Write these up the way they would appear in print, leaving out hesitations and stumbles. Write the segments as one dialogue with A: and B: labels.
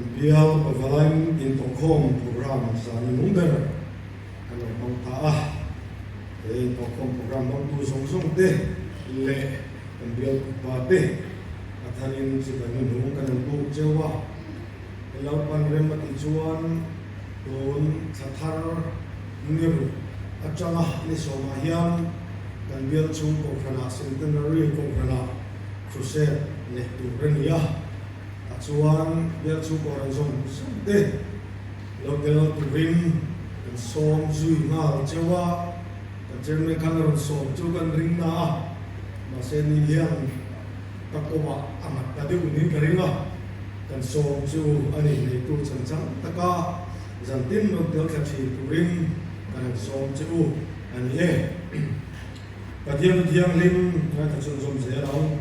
A: Kan bial Pavalain intawhkhawm program zan nung ber kan lo hmang ta a. He intawhkhawm program hmangtu zawng zawng te leh kan bial pupa te a tharin chibai hnuhnung kan han buk cheu a. He Lalpan rem a tih chuan tun thla thar ni ruk atanga ni sawmah hian kan bial chhung Kohhranah Centenary Kohhranah Crusade neih tur a ni a. A chuan bial chhung Kohhran zawng zawng te lo tel turin kan sawm zui nghal cheu a, kan chairman khan a rawn sawm chu kan ring na a, mahse ni hian ka kawmah a nghat ta deuh niin ka ring a, kan sawm chu a ni neitu chan chang taka zan tin rawn tel thla thin turin kan han sawm che u a ni e. Pathian Thianghlim ngaithla chhunzawm zel ang.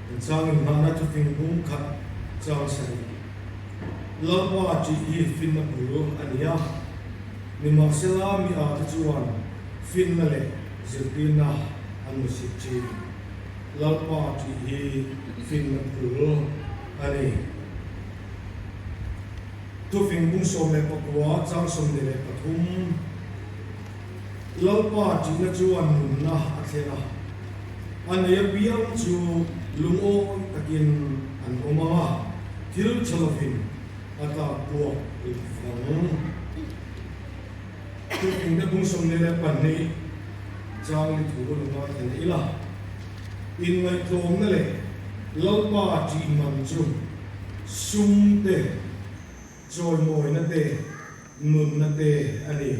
A: Kan changin hmana thufing bung khat chang sarih Lalpa tih hi finna bul a ni a, nimahsela mi a te chuan finna leh zirtirna an hmu sik thin. Lalpa tih hi finna bul a ni. Thufing bung 19 chang 23. Lalpa ṭihna chuan nunna a thlen a, a nei apiang chu lungawi takin an awm ang a, thil ṭha lovin a tlak buak vang. Thuthlungte bung 42 chang ni thu lo ngaithla leh ila, Inngaihtlawmna leh Lalpa ṭih man chu sum te, Chawimawina te, nunna te a ni.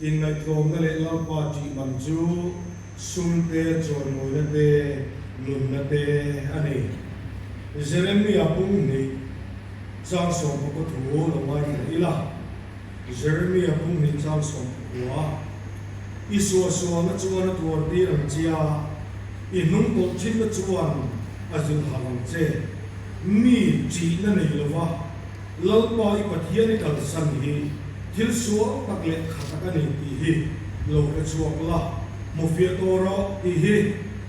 A: Inngaihtlawmna leh Lalpa ṭih man chu sum te, chawimawina te, nunna te a ni. Jeremia pung hnih chang sawmpakua thu lo ngaithla ila. Jeremia pung hnih chang sawmpakua, I suahsualna chuan a tuar tir ang che a, i hnung tawlh thinna chuan a zilh harh ang che. Mi ṭihna nei lova Lalpa i Pathian i kalsan hi thil sual tak leh kha tak a ni tih hi lo hre chhuak la, hmu fiah tawh rawh tih hi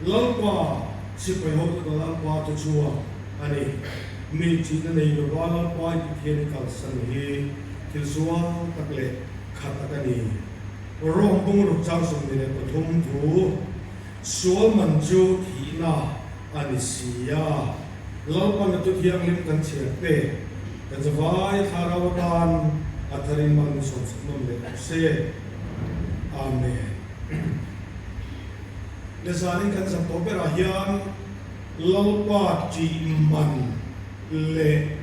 A: Lalpa sipai hotu ta Lalpa chu chhuak a ni. Mi ṭihna nei lova Lalpa i Pathian i kalsan hi thil sual tak leh kha tak a ni. Rom bungruk chang 23 thu sual man chu thihna a ni si a. Lalpan a thu thianghlim kan chhiar te, kan zavai thlarau atan a tharin man sawmsak nawm leh tawh se. Amen. Le zanin kan zam tawh berah hian Lalpa ṭih man leh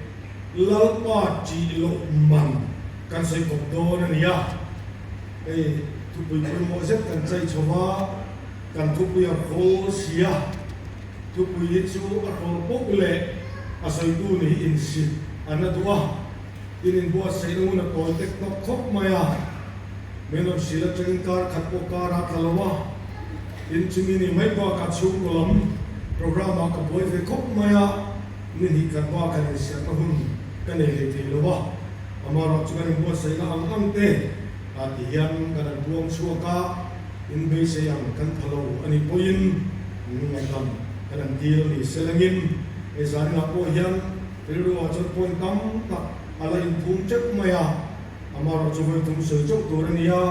A: Lalpa ṭih loh man kan sawi kawp dawn a ni a. Hei thupui pawimawh zet kan chai chho va, kan thupui a hrawl si a. Thupui hi chu a hrawl pawk leh a sawitu ni hi insit a na duh a, tin inbuatsaih na hun a tawi tek hnawk khawp mai a, min rawn hrilh atangin kar khat pawh kar a tla lo a, tin chumi ni mai bakah chhungkaw lam programme ah ka buai ve khawp mai a, ni hnih khat bakah insiamna hun ka nei hlei thei lo a, amaherawh chu kan inbuatsaih na ang ang te ah ti hian kan han puang chhuak a. In beisei ang kan pha lo a nih pawhin min ngaihdam kan han dil ni se langin hei zaninah pawh hian rilru ah chuan point tam tak a la inphum teuh mai a, amaherawh chu vawi thum sawi chauh tur a ni a,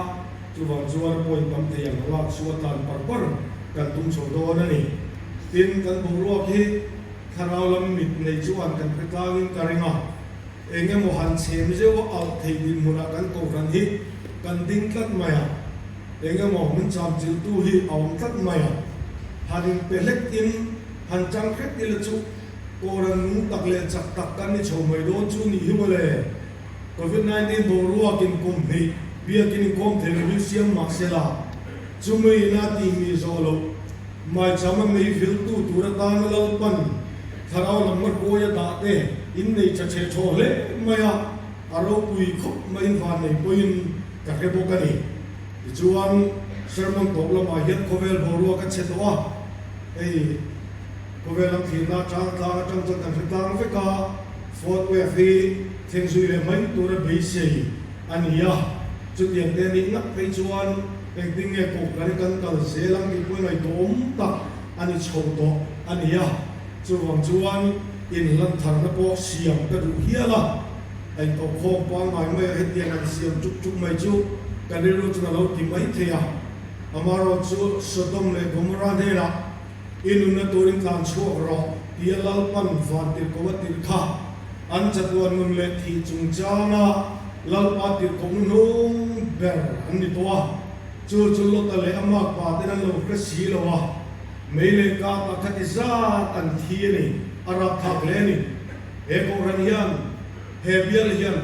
A: chuvang chuan a point tam thei ang a lak chu a tlan par par kan tum chho dawn a ni. Tin, kan boruak hi thlarau lam mit nei chuan kan hre tlangin ka ring a, eng emaw han chhem zeuh a alh thei dinhmunah kan kohhran hi kan ding tlat mai a. Eng emaw min cham chilhtu hi a awm tlat mai a, han inpe hlek in han chang hret ila chu Kawran nung tak leh chak tak kan ni chho mai dawn chu nih hi mawle. Covid 19 boruak in kum hnih biakin inkhawm thei lovin siam mah se la, chumi ina tih mi zawh loh maicham a mei viltu tur atana Lalpan thlarau lam hruai a dah te in nei tha chhe thaw hle mai a, a ropui khawp maiin van nei pawhin ka hre bawk a ni. Tichuan, sermon tawp lamah hian khawvel boruak a chhe tawh a, hei khawvel lam thlirna atang tlang atang chuan kan hre tlang vek a, fourth wave hi thleng zui leh mai tura beisei a ni a, chutiang te nih ngat phei chuan engtin nge kohhran hi kan kal zel ang tih pawh ngaihtuahawm tak a ni chho tawh a ni a, chuvang chuan. Inhlan tharna pawh siam ka duh hial a, a intawhkhawm pangngai mai a, hetiang an siam chuk chuk mai chu ka rilru chuan a lo ti mai thei a. Amaherawh chu Sodom leh Gomorrah hnenah i nunna turin tlan chhuak rawh tia Lalpan van tirhkoh a tirh kha an chatuan nun leh thih chungchanga Lalpa tirhkoh hnung ber an ni tawh a, chu chu Lota leh a makpa ten an lo hre si lo a. Mei leh kapa kha ti zat an thi a ni, a rapthlak hle a ni. He kohhran hian, he bial hian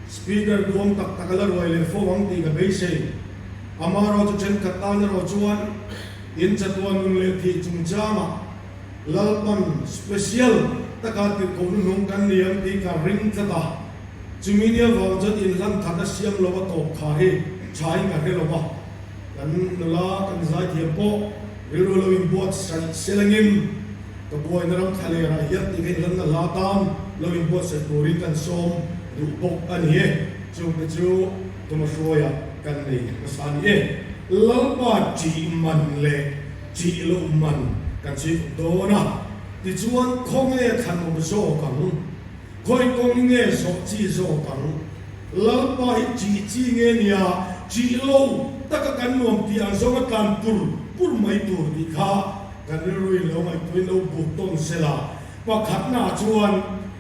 A: Speaker duang tak tak a la ruai leh fo ang tih ka beisei. Amaherawh chu thenkhat tan erawh chuan in chatuan nun leh thih chungchangah Lalpan special taka tirhkoh hnuhnung kan ni ang tih ka ring tlat a. Chumi nia vang chuan inhlan that a siam lo a tawp khar hi thain ka hre lo va. Kan nula kan zaithiam pawh rilru lo inbuatsaih selangin ka buaina ram thlalerah hian ti kha inlanna hla tan lo inbuatsaih turin kan sawm duh bawk a ni e. Chungte chu tuma hruaia kan nei hmasa a ni e. Lalpa ṭih man leh ṭih loh man kan chhui kawp dawn a, tichuan khawnge thlanawm zawk ang? Khawi kawng nge zawh chi zawk ang? Lalpa hi ṭih chi nge nia, ṭih lo taka kan nuam tih ang zawnga tlan pur pur mai tur tih kha kan rilruin lo ngaihtuahin lo buk tawn sela. Pakhatnaah chuan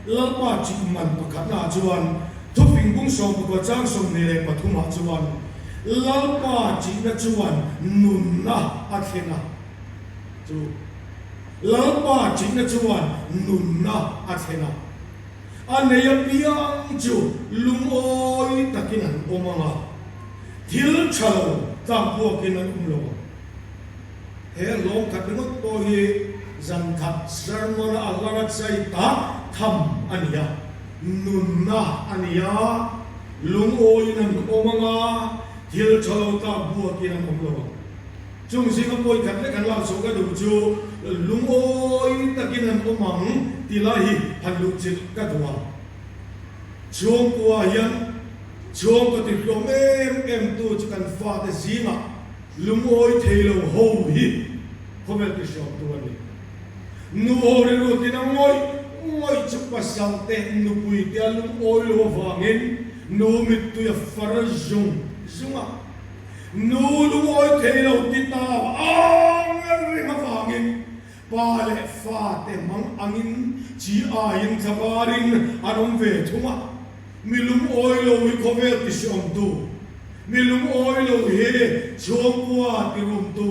A: Lalpa ṭih man pakhatnaah chuan thufing bung 14 chang 23 ah chuan Lalpa ṭihna chuan nunna a thlen a chu. Lalpa ṭihna chuan nunna a thlen a, a nei apiang chu lungawi takin an awm ang a, thil ṭha lo tlakbuakin an awm lo ang. He hlawm khat ringawt pawh hi zan khat sermon-a a hlang a chai tak tham a ni a, nunna a ni a, lungawiin an awm ang a, thil ṭha lo tlakbuakin an awm lo ang. Chung zinga pawi khat lek han lak chhuah ka duh chu lungawi takin an awm ang tih lai hi han luh chilh ka duh a. Chhungkua hian chhungkaw ti hlawm em em tu chu kan fate zingah lungawi thei lo ho hi khawvel ti hriam tu a ni. Nu ho rilru tina ngawih ngawih chu pasal te nupui te a lungawi lo avangin nu mittui a far zung zung a. Nu lungawi thei lo ti ta ang reng avangin pa leh fa te hmang angin chi aiin thlavarin an awm ve thung a. Mi lungawi lo hi khawvel ti hreawmtu, mi lungawi lo hi chhungkua ti rumtu,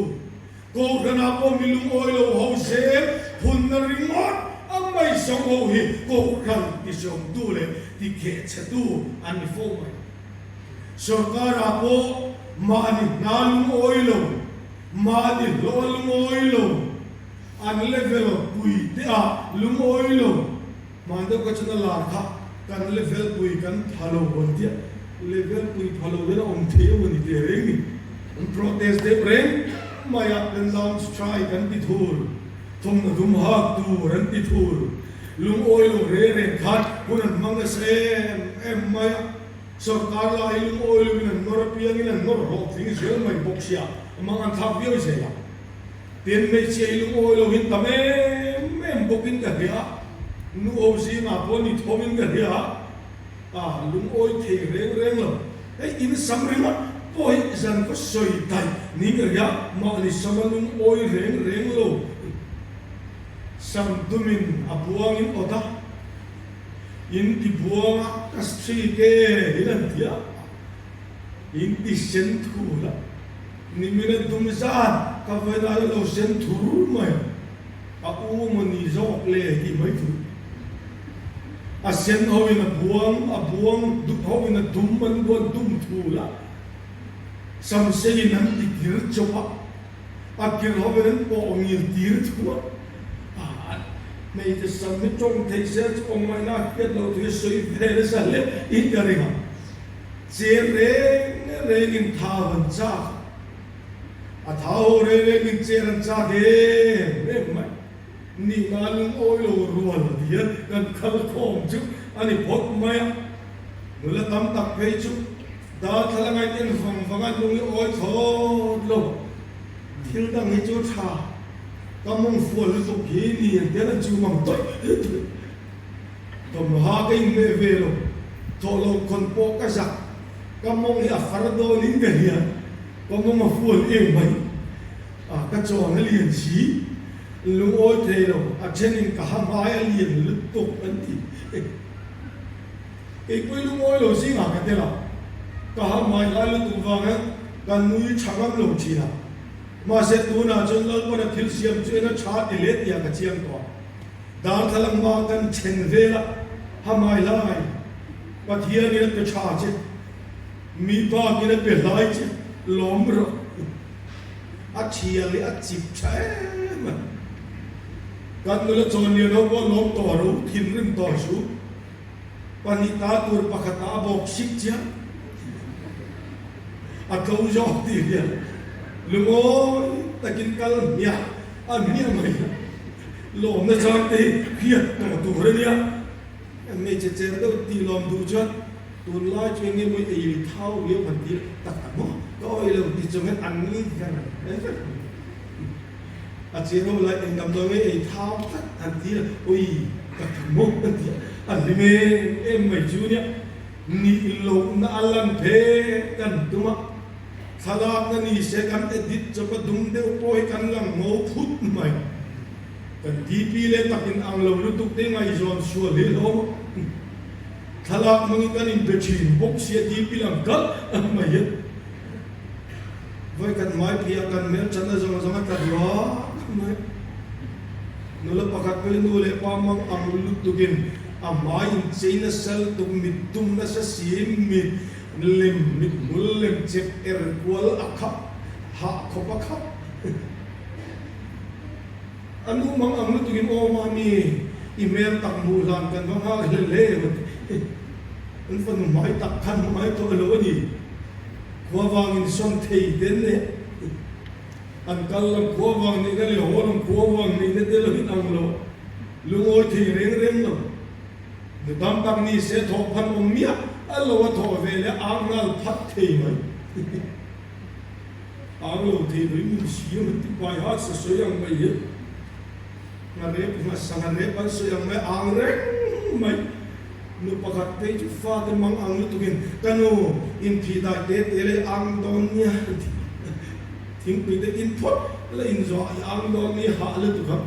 A: kohhranah pawh mi lungawi lo ho zel phunna ringawt a ngaihsawm ho hi kohhran ti hreawmtu leh ti khehchhetu an ni fo mai. Sorkar-ah pawh mahni hna lungawi lo, mahni hlawh lungawi lo, an level pui te ah lungawi lo, hman deuh kha chuan a lar kha kan level pui kan pha lo an tia, level pui pha lo hian a awm thei emaw ni teh reng ni, an protest deuh reng mai a, pen down strike an ti thul, thawmhnaw dum hak tur an ti thul, lungawi lo reng reng khan hun an hmang nasa em em mai a. Sorkar lai lungawi loin an nawr apiangin an nawr hlawhtling zel mai bawk sia, amah an thlak viau zel a. Tin, hmeichhia hi lungawi loin tam em em bawkin ka hria a, nu ho zingah pawh ni thawmin ka hria a, a lungawi thei reng reng lo. Hei in sam ringawt pawh hi zan ka sawi daih niin ka hria, mahni sama lungawi reng reng lo. Sam dumin a buangin awt a. In ti buanga ka street e in an ti a, in ti sen thur a, nimin a dum zat ka vawiin a lo sen thur mai a, a u maw ni zawk le tih mai chu a sen ho in a buang a buang dup ho in a dum an buan dum thur a, samsei in an ti kir chawp a. A kir ho in an pawh ngil tir thuah a, hmeichhe sam hi tawng theih se chu awm ngaihna a hriat loh thu hi sawi ve nasa hle in ka ring a, che reng reng in tha van chak a, a tha ho reng reng in cher an chak em em mai, nihna lungawi lo rual ti hian kan khal khawm chu a ni phawt mai a, nula tam tak phei chu. Darthla la ngaih en vang vang a lung i awi thlawt lo. Thil dang hi chu tha ka mawng fual lutuk hi ni an tial an chu mang tawih tawih. Thawmhnaw ha ka inmeh ve lo, thawh loh khawn pawh ka zak, ka mawng hi a far dawnin ka hria, ka mawng a fual em mai, a ka chuang a lian si, lungawi thei lo, a thenin ka ha hmai a lian lutuk an ti. Keipui lungawi lo zingah ka tel a, ka ha hmai lai lutuk vang hian ka nui tha ngam lo thin a. Mahse tunah chuan Lalpana thil siam chu en a tha ti hle tih ah ka chiang tawh a. Darthlalang hma kan then vel a, ha hmai lai Pathianin a pe tha che, mi bakin a pe hlai che, lawm rawh. A thial hi a chip tha em a. Kan nula chawnlian ho pawh lawm tawh ro, thinrim tawh suh. Pahnih ta tur pakhat ah a bawk sik chiang. A tlo zawk tih hian lungawi takin kal hmiah a hmiah mai a. Lawmna chang te hi hriat tawh tur a nia. Hmeichhe cher deuh tih lawm duh chuan tunlai chu enge mawi ei thau riau han ti tak tak maw? Ka awih lo ti chung hian an nui ver ver mai. A cher ho lai eng damdawi nge ei thau tlat han ti a, ui tak tak maw han ti a, a hlim em em mai chu nia. Nih lohna a lan phe kan tum a, thlalakna ni se kan edit chawp a dum deuh pawh hi kan lang ngo phut mai. Kan DP leh tak in ang lo lutuk te ngaihzawn sual hi hlawm a, thlalak hmangin kan inbe thin bawk sia DP lang kalh mai hian. Vawi kan hmai phih a kan hmel thatna zawng zawng a tla duak mai. Nula pakhat pawhin nu leh pa mang ang lutukin a hmai inchei nasa lutuk, mit dum nasa si, mit lem, mit hmul lem chep er kual a khap, hah khawp a khap. A nu mang ang lutukin aw mami, i hmel tak hmuh hlan kan va nghak hle hle a ti. An fanu hmai tak khan hmai tawh lo a ni. Khua vangin sawn thei den e. An kal lam khua vang nihna leh haw lam khua vang nihna te lo in ang lo. Lungawi thei reng reng lo. Nu tam tak ni se thawh phan awm miah a lo a thawh ve leh ang nghal phat thei mai. Ang lo thei lo in min si ang ti pai hat sa sawi ang mai hi. Nga rep nga sanga rep an sawi ang mai ang reng mai. Nu pakhat phei chu fate mang ang lutukin, Ka nu, inphih dai te te leh ang dawn nia a ti. Thingpui te in phawt la inzawh i ang dawn nia hah lutuk a.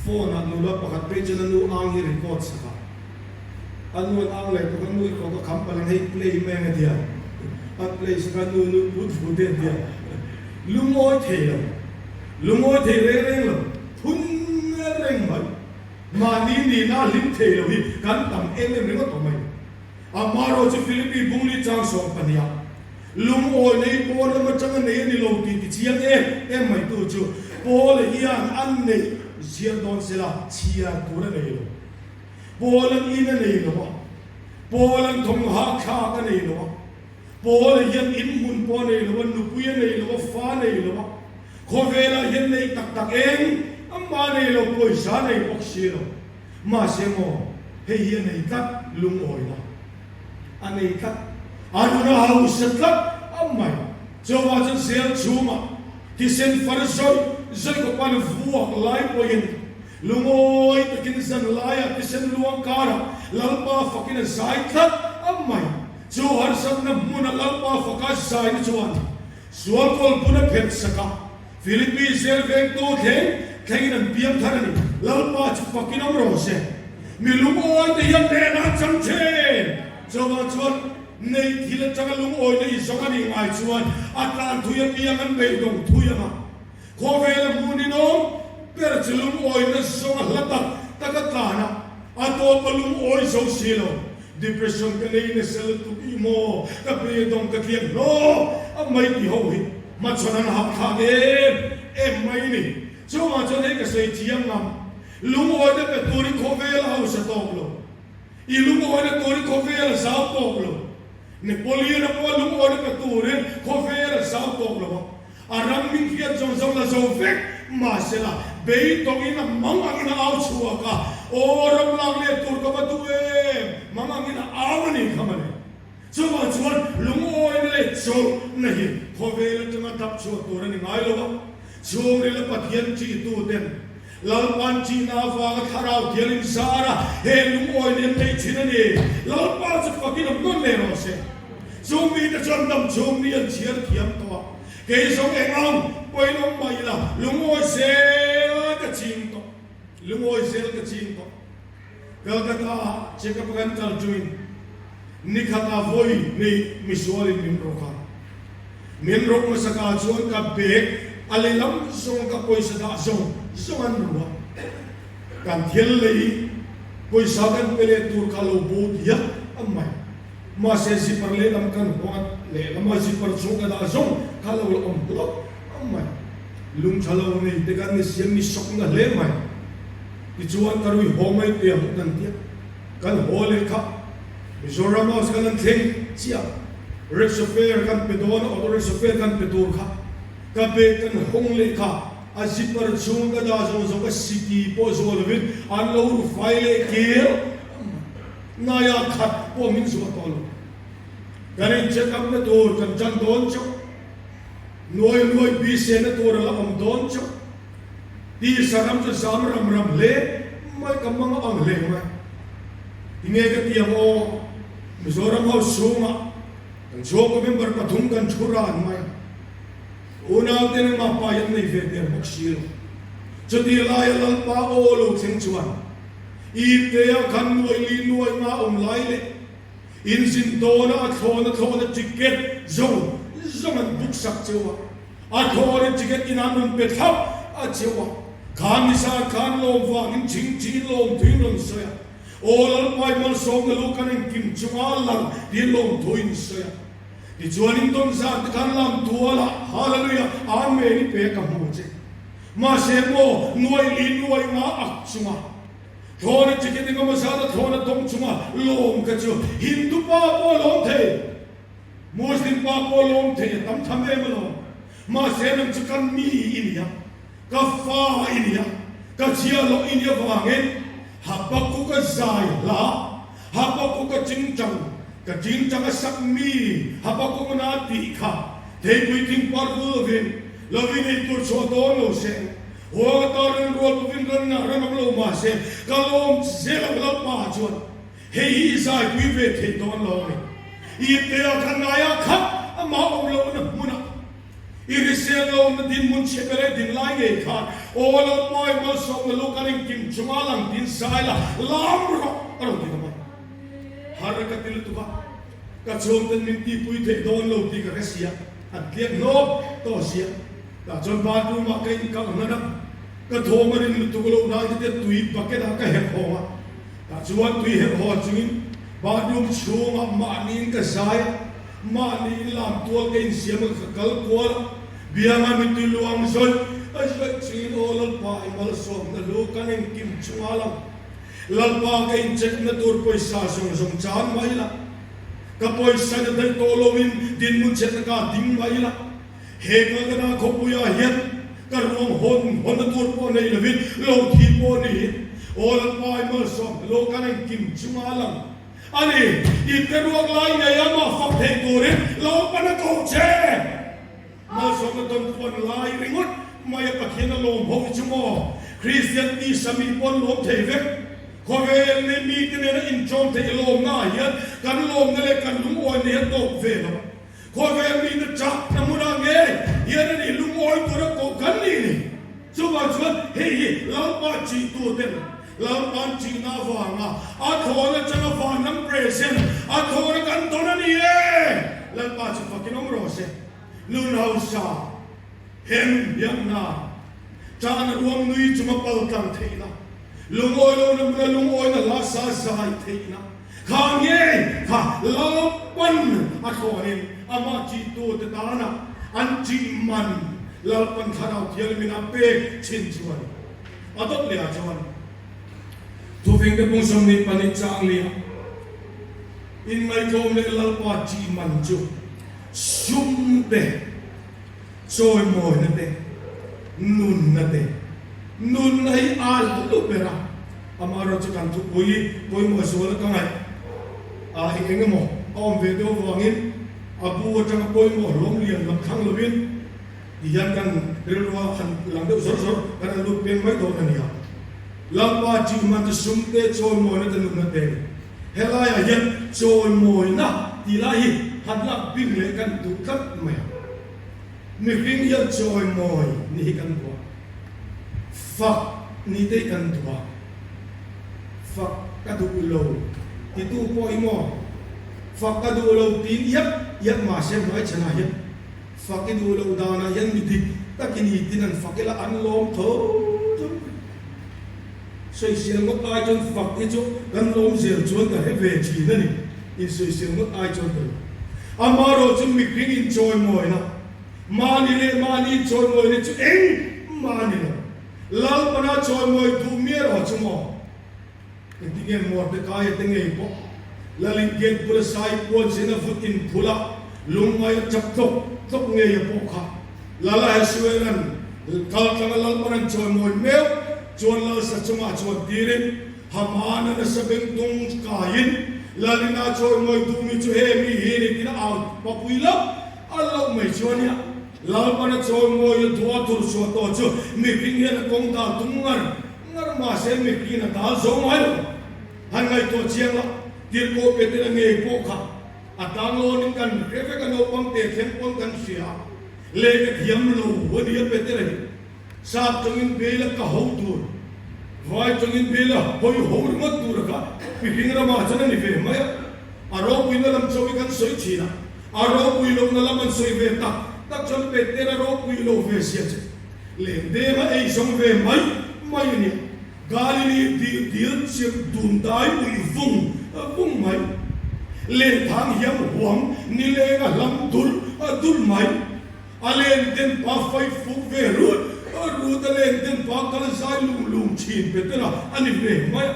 A: Phone ah nula pakhat phei chuan a nu ang hi record sak a. A nu an ang leh tuk a, nu i kawk a kham palh ang hei play mai ang a ti a. A play sak a, nu nu put fu te an ti a. Lungawi thei lo, lungawi thei reng reng lo, phun reng mai. Mahni nihna a hlim thei lo hi kan tam em em ringawt tawh mai. Amaherawh chu Philippi bungli chang 12 ah lungawi nei pawl lam atanga nei a ni lo tih ti chiang em em mai tu chu Paul hian an neih ziar dawn sela chhiar tur a nei lo. Paul an in a nei lo a, Paul an thawmhnaw thlak a nei lo a, Paul hian in hmun pawh a nei lo a, nupui a nei lo a, fa a nei lo a, Khawvelah hian nei tak tak eng amah nei lo pawisa nei bawk si lo. Mahse maw, hei hi a nei tlat lungawina a nei tlat, a nun a hausa tlat a mai. Chuvah chuan zel chhungah thisen far zawi zawi khawpan vuak lai pawhin lungawi takin zan laiah thisen luang karah Lalpa fakin a zai tlat a mai. Chu harsatna hmuna Lalpa faka zaina chuan Sual kawlpun a phelh sak a, Philippi zel vengtu thleng thlengin an piang thar a ni. Lalpa chu fakin awm rawh se. Mi lungawi te hian hnehna an chang thin. Chuvang chuan nei thil atanga lungawi nei zawng a nih ngai chuan a tlan thui apiang an beidawng thui ang a. Khawvela hmun inawm ber chu lungawina zawng a hla tak tak a tlan a, a tawp a lungawi zo si lo. Depression ka nei nasa lutuk i maw, ka beidawng ka tliak hlawk a mai ti ho hi hmachhawn an hahthlak em em mai ni. Chuvang chuan hei ka sawi chiang ngam, lungawina pe turin khawvel a hausa tawk lo, i lungawina turin khawvel a zau tawk lo, Napoleon-a pawh a lungawina pe turin khawvel a zau tawk lo a, A ram min hriat zawng zawng la zo vek mahsela beidawngin a mang angin a au chhuak a, Aw ram lak leh tur ka va duh em, mang angin a au a nih kha mawle. Chuvang chuan lungawina leh chawlhna hi khawvel atanga dap chhuah tur a ni ngai lo a, chhungrila Pathian ṭihtu ten. Lalpa'n ṭihna avanga Thlarau Thianghlim zar a, he lungawi nen nei ṭhin a ni. Lalpa chu fakin awm nawn leh rawh se. Chung mite chuan dam chhung ni an chhiar thiam tawh a, kei zawng eng ang pawhin awm mah ila, lungawi zel ka ching tawh, lungawi zel ka ching tawh. Calcutta-ah check-up kan kal ṭuin nikhatah vawi nei misualin min rawk a. Min rawk hmasakah chuan ka bag a lehlam zawng ka pawisa dah zawng zawng an ru a. Kan thil lei pawisa kan pe leh tur kha lo bo diak a mai. Mahse zipper lehlam kan huat lehlama zipper chhung ka dah zawng kha lo la awm hlawk a mai. Lungtha lo nei te kan ni siam mi sawkna hle mai. Tichuan ka rui haw mai teh ang kan tia kan haw leh kha Mizoram House kan an thleng chiah rickshaw fare kan pe dawn a auto rickshaw fare kan pe tur kha ka bag kan hawng leh kha a zipper chhung ka dah zawng zawng ka siki pawh zuah lovin an lo ru fai leh kir naia khat pawh min zuah tawh lo kan in check up na tur kan tan dawn chauh nuai nuai bise na tur a la awm dawn chauh. Tisa ram chu zam ram ram hle mai ka mang ang hle mai. Tinge ka ti ang aw, Mizoram House chhungah kan chhungkaw member pathum kan thu ran mai a, unau te nangmah pa hian nei ve der bawk si lo. Chutih laia Lalpa aw lo thleng chuan Iptea khan nuai li nuai nga awm lai leh inzin dawna a thlawna thlawna ticket zawng zawng an book sak cheu a. A thlawrin ticket in an rawn pe thlap a cheu a, kha nisa khan lawm vangin chingchi lawm thuin rawn sawi a, Aw Lalpai malsawmna lu kan engkim chunga lang tiin lawm thuin sawi a. Tichuan in tawn zat te khan lam tualah Hallelujah Amen i pe ka hmu che. Mahse maw nuai li nuai nga ak chunga thlawna ticket engemaw zat a thlawna dawng chunga lawm kha chu Hindu pa pawh a lawm thei. Muslim pa pawh lawm thei a tam tham em alawm. Mahse nang chu ka mi i ni a, ka fa i ni a, ka chhia loh i ni avangin Habakkuk a zai hla, Habakkuk a chingchang, ka chingchang a sak mi Habakkuk na tih kha theipui thing par vul lovin, lovin ei tur chhuah dawn lo se, huang atan ran rual lovin ran ngah ran awm lo mahse ka lawm zel ang Lalpa chuan Hei hi i zaipui ve thei dawn lo a ni. I tea kha ngaiah khat amah awm lohna hmunah i hrisel lohna dinhmun chhe ber e din lai ngei khan aw Lalpa i malsawmna lu kan engkim chunga lang tin zai la lam rawh a rawn ti ta mai. Har ka ti lutuk a, ka chhungten min tihpui thei dawn lo tih ka hre sia, an tliak hnawk tawh sia. Tah chuan bathroom ah ka inkalh hnan a, ka thawm a rin lutuk loh nan chutia tui bucket ah ka herh hawng a. Tah chuan tui herh haw chungin bathroom chhungah mahniin ka zai a, mahniin lam tual ka insiam a, ka kal kual a, bianga mittui luang zawih a zawih chungin aw Lalpa i malsawmna hlu kan engkim chunga lang Lalpa ka incheck na tur pawisa zawng zawng chan mai la, ka pawisa na daih tawh loin dinhmun chhetna ka ding mai la. He Calcutta khawpuiah hian ka ruang hawn hawnna tur pawh nei lovin lo thi pawh ni aw Lalpa i malsawm lo kan engkim chunga lang a ni. I te ruak lai ngei a mah fak thei turin Lalpan a koh che. Malsawmna dawn puan lai ringawt mai a Pathian a lawm ho hi chu maw Kristian tisa mi pawn lawm thei vek. Khawvel nei mite nena inṭawm theih lawmna ah hian kan lawmna leh kan lungawi nei a tawk ve lo. Khawvel mite chakna hmunah nge hian a nih lungawi tura koh kan ni ni? Chuvang chuan hei hi Lalpa chihtu ten Lalpa'n chihna avanga a thawn atanga vanlam present a thawn a kan dawn a ni e! Lalpa chu fakin awm rawh se. Nun hausa hem hiamna chahna ruang nui chunga pal tlang theihna, lungawi lohna hmuna lungawina hla sa zai theihna, Kha ngei kha Lalpan a thlawnin amah ṭihtute tana an ṭih man Lalpan Thlarau Thianghlim a pek chin chu a ni. A dawt lehah chuan Thufingte pung 22 chang liah inngaihtlawm leh Lalpa ṭih man chu sum te, chawimawina te, nunna te, nunna hi a hlu ber a, amaherawh chu kan thupui pawimawh zuala ka ngaih a eng eng emaw a awm ve deuh avangin a bu atanga pawimawh hlawm lian lam thlang lovin ti hian kan. rilrua han lang deuh zawr zawr kan han lut peng mai dawn a nia. Lalpa ṭihman chu sum te chawimawina te nunna te a ni. Helaiah hian chawimawina tih lai hi han lak bing leh kan duh tlat mai a. Mihring hian chawimawi ni hi kan duh a, fak ni te hi kan duh a, fak ka duh lo titu pawh hi maw, fak ka duh lo tiin iak iak mahse hmaichhanah hian fak i duh loh danah hian mi dik takin i tin an fak ila an lawm tho tho mai. Sawisel ngawt ai chuan fak hi chu kan lawm zel chuan ka hre ve thin a ni. Insawisel ngawt ai chuan ka lo. Amaherawh chu mihring inchawimawina, mahni leh mahni inchawimawina chu engmah a ni lo. Lalpana chawimawi duh mi erawh chu maw? Engtinge Mordekaia te ngei pawh Lalin gate bula sai puan sin a vut inphul a, lungngai a chap tlawk tlawk ngei a pawh kha Lal Ahasueran kaltlanga Lalpanan chawimawi meuh chuan Lalsa chungah chuan tirin Haman-a nasa bengtung kaiin Lalina chawimawi duhmi chu he mi hi ni tiin a au papui loh a loh mai chu a nia. Lalpana chawimawi a duh a tur chhuah tawh chu mihring hian a kawng dal tum ngar ngar mahse mihringin a dal zo ngai lo. Han ngaihtuah chiang la, tirhkoh Petera ngei pawh kha a tang lawnin kan hre vek a, naupang te thleng pawn kan hria a, lehkha thiam lo a nia Petera hi. Sap tawngin bail a ka ho tur, vai tawngin bail a hawi ho ringawt tur a kha mihring ramah chuan a ni ve mai a. A ropuina lam chaw hi kan sawi thin a, a ropui lohna lam an sawi ve tak tak chuan Peter a ropui lo ve sia che. Lengdeng a ei zawng ve mai mai a nia. Galili dil dil chirh dun dai uih vung vung mai. Lengthang hiam huam nileng a hlam dul dul mai. A len den pa fai fuk ve rut rut a len den pa kal zai lung lung thin Petera a ni ve mai a.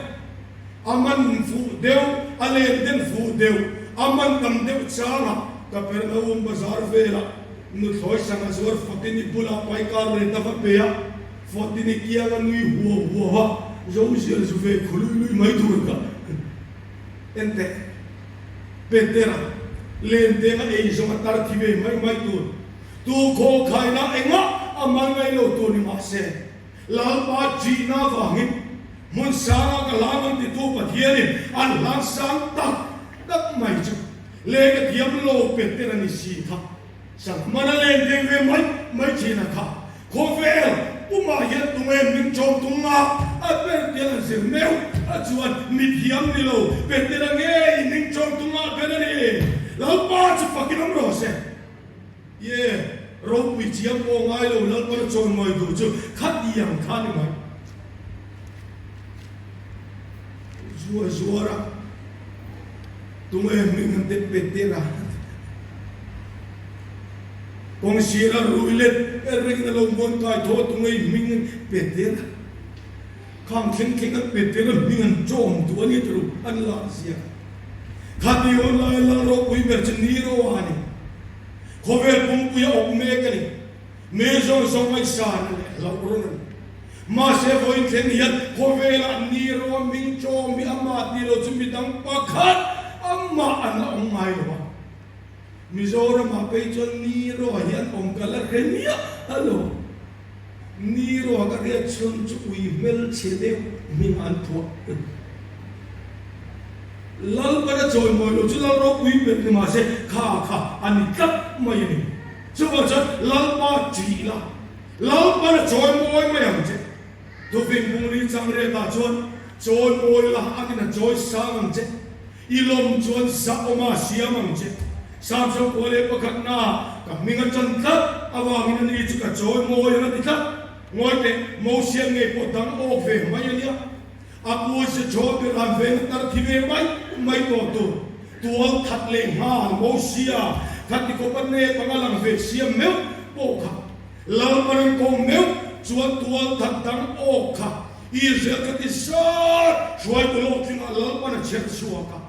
A: A man fuh deuh, a len den fuh deuh, a man tam deuh chang a, Kapernaum bazar velah nuthlawi sangha zuar Fotini bulah paikar leh ta va pe a, Fotini kiang a nui huau huau a, zo zial zu ve khu lui lui mai tur ka en teh. Petera, Lenteng a ei zawng a tar thi ve mai mai tur, tu khaw khaina engah a man ngai lo tur ni mahse, Lalpa ṭihna avangin hmun sanga ka hlang ang titu Pathianin an hlang sang tak tak mai chu lehkha thiam lo Peter a ni si kha. Sanghmana len deng ve mai mai thin a kha. Khawvel pumah hian tunge min chawm tung a, a ber tial an zir meuh a chuan mithiam ni lo Peter a ngei min chawm tung ah ber a ni. Lalpa chu fakin awm rawh se. Ye, ropui chiang pawh ngai lo Lalpa chawimawi duh chu khatiang kha ni mai. Zuar zuar a, tunge hming han te Peter a, kawng sir a rui let reng a lo muan kai thaw a tunge hming an Peter a, khang thleng thleng an Peter a hming an chawm duh a ni turu an lak ziak. Khati hun lai Lal ropui ber chu Nero a ni. Khawvel pumpui a awp mek a ni. Mi zawng zawng ngaihsan leh hlauh rawn a ni. Mahse vawiin thleng hian khawvelah Nero hming chawm hi amah tih lo chu midang pakhat amah an la awm ngai lo a. Mizoramah phei chuan Nero hi an awm ka la hre miah a lo. Nero ka hriat chhun chu ui hmelchhe deuh hming an phuah. Lalpan a chawimawi lo chu Lal ropui ber ni mahse kha kha a ni tlat mai a ni. Chuvang chuan Lalpa ṭih la, Lalpan a chawimawi mai ang che. Thufing bungli chang riatah chuan chawimawi la anin a chawi sang ang che. I lawm chuan zahawma siam ang che. Samson kua leh pakhatna ka hming a ṭan tlat avangin ani chu ka chawimawi ang a ti tlat. Ngawi teh, Mosian ngei pawh dang awk ve mai a nia. A puaise chaw ber an veng a tar thi ve mai mai tawh tur. Tual that leh nghal Mosia kha ti khawp a nep anga lang ve siam meuh pawh kha Lalpan an ko meuh chuan tual that dang awk kha Israel kha ti zat hruaitu lo tlingah Lalpan a chher chhuak a.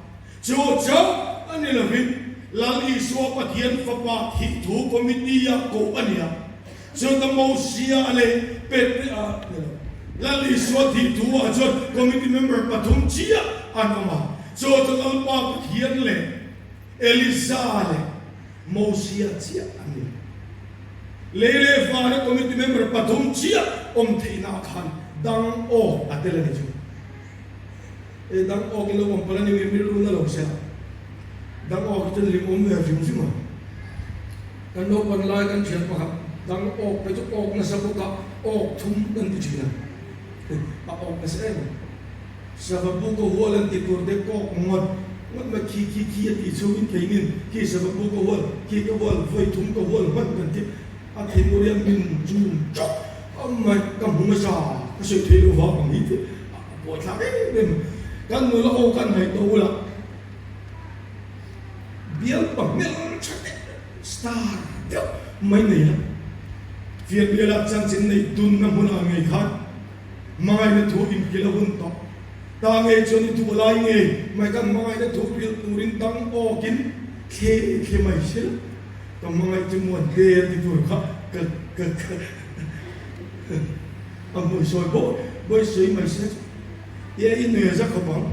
A: Chu chauh a ni lovin Lal Isua Pathian Fapa thih thu committee ah koh a ni a. Chuta Mosia leh Petre-a ni lo. Lal Isua thih thu ah chuan committee member pathum chiah an awm a. Chu chu Lalpa Pathian leh Elisa leh Mosia chiah an ni. Lei leh vana committee member pathum chiah awm theihna ah khan dang awk a tel a ni chu. E dang awk in lo awm palh a ni mi rilru na lo se a, dang awk hi chuan lim awm ve hrim hrim a. Kan naupan lai kan thian pakhat dang awk te chu awk nasa bawk a, awk thum kan ti thin a, a awk nasa em a. Sava bu ka hual an ti tur te kawk ngawt ngawt mai khi khi khi a tih chhungin keinin khi sava bu ka hual, khi ka hual, vawi thum ka hual hman kan ti a thinur hian min chum chawk mai ka hmu nasa ka sawi theih loh vang ang hi te a buaithlak em em kan nula ho kan ngaihtuah bulah bialpa hmeltha deuh star deuh mai nei la fianrialah chanchin neih dunna hmunah ngei khan Hmangaihna thu inhrilh a hun tawh. Ta ngei chuan i duh lai ngei mai kan hmangaihna thu hrilh turin dang awkin thle thle mai hrilh ka hmangaih chu muan hle a ti tur kha ka ka ka a hmui sawi bawk bawi sawi mai se chu e i nui a za khawp ang.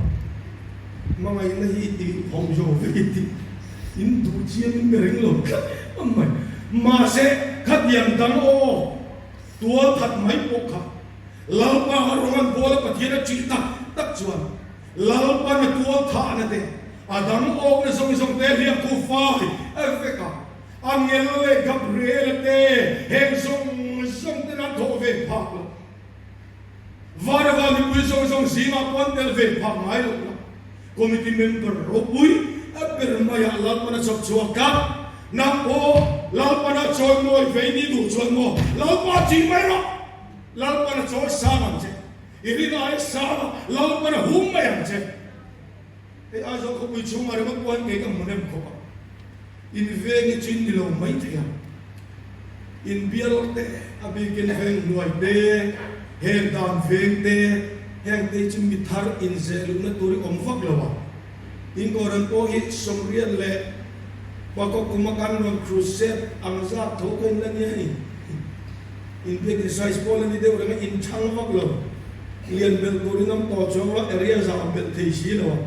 A: Hmangaihna hi i hawm zo vek i ti in duh chiam in mi ring lo tlat mai. Mahse khatiang dang aw. Tual that mai pawh kha Lalpa a rawng an bawl a Pathian a ṭih tak tak chuan Lalpan a tual thahna te, a dang awkna zawng zawng te hliah khu fai a vek a, Angel leh Gabriel-a te heng zawng zawng ten an thawh ve phak lo. Vana van mipui zawng zawng zingah pawh an tel ve phak ngai lo la. Committee member ropui a ber maiah Lalpana chawp chhuak a, nang pawh Lalpana chawi mawi vei ni duh chuan maw Lalpa ching mai rawh, Lalpana chawi sang ang che, i rin aia sang a Lalpana hum mai ang che. Hei Aizawl khawpui chhungah ringawt pawh hian kei ka hmu nem khawp a, in veng hi chu in ni lo mai thei ang. In bial te, a bikin veng hnuai te, heng dan veng te, heng te hi chu mi thar inzeh luhna tur hi awm vak lo a. In Koran pawh hi Sawmriat leh Pakawk kuma kan rawn crusade ang zat tho ka in la nia hei. In biakin size pawh la ni deuh reng a, in chhang vak lo. Lian belh turin awm tawh chuang lo, area zau belh thei si lo a.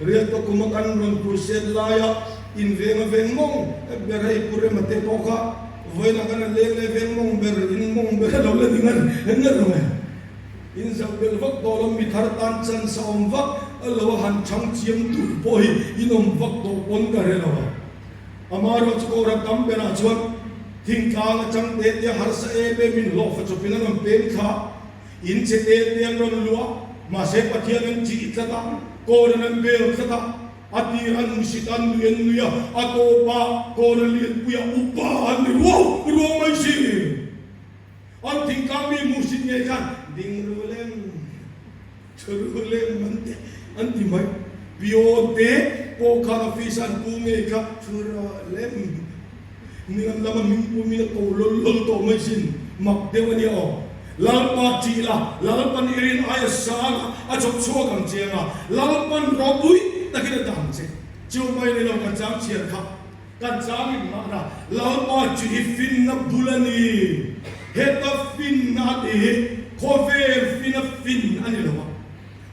A: Rialto kuma kan rawn crusade laia in veng a veng mawng ber hei Pu Rema te pawh kha vawiinah kan han leng leh veng mawng ber in mawng ber a lo la ni ngar ngar mai. In zauh belh vak tawh lo mi thar tan chance a awm vak a lo a han chhang chiam tur pawh hi in awm vak tawh pawn ka hre lo a. Amaherawh chu Kohhran tam berah chuan thingtlang atang te te harsa em em in hlawhfa chawpin an rawn peng thla. In che te te an rawn luah, mahse Pathian an chih tlat a, Koran an bel tlat a, a tir an hmusit an nui an nui a, a tawp ah Koran lianpuia upa an ni ruau ruau mai si. An thingtlang mi hmusit ngei khan ding ru lem, thu ru lem an ti an ti mai. Pion te pawh khan office an pu ngei kha thu rawh lem. Ning lama min pumin a ko lawl lawl tawh mai sin, mak deuh a nia aw. Lalpa ṭih la, Lalpan i rin aia sang a, a chawp chhuak ang che anga, Lalpan ropui takin a dah ang che. Chu mai ni lo kan chang chhiar kha, kan chang in mahna, Lalpa ṭih hi finna bul a ni. Heta finna a tih hi khawvel fina fin a ni lo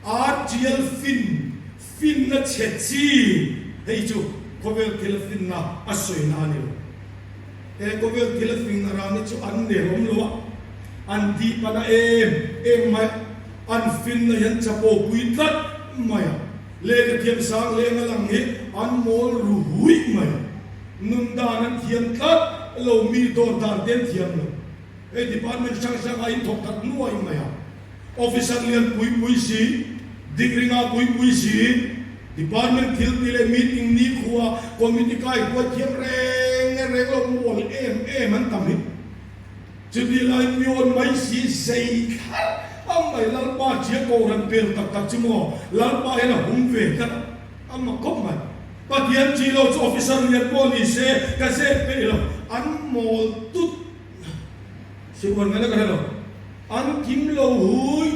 A: a, a ṭial fin Finna chhe chi hei chu khawvel thil a finna a sawina a ni lo. He khawvel thil a finna ran hi chu an nelawm lo a, an dip a na em em mai a, an finna hian chapo pui tlat mai a, lehkha thiam sang leng a lang hi an mawl ru huih mai a, nun dan an thiam tlat lo, mi dawr dan te an thiam lo. Hei department hrang hrang a inthawk that nuai mai a. Officer lian pui pui si, degree ngah pui pui si, department thil ti leh meeting nikhua committee kai huai thiam reng reng lo mual em em an tam hi. Chuti lai pion mai si zei thlar a mai Lalpa ṭia kohhran pel tak tak chu maw Lalpa hian a hum ve tlat a, a mak khawp mai. Pathian ṭih lo chu officer lian pawh ni se ka zep peih lo, an mawl tut. Sibuan ngaihna ka hre lo. An kim lo hui,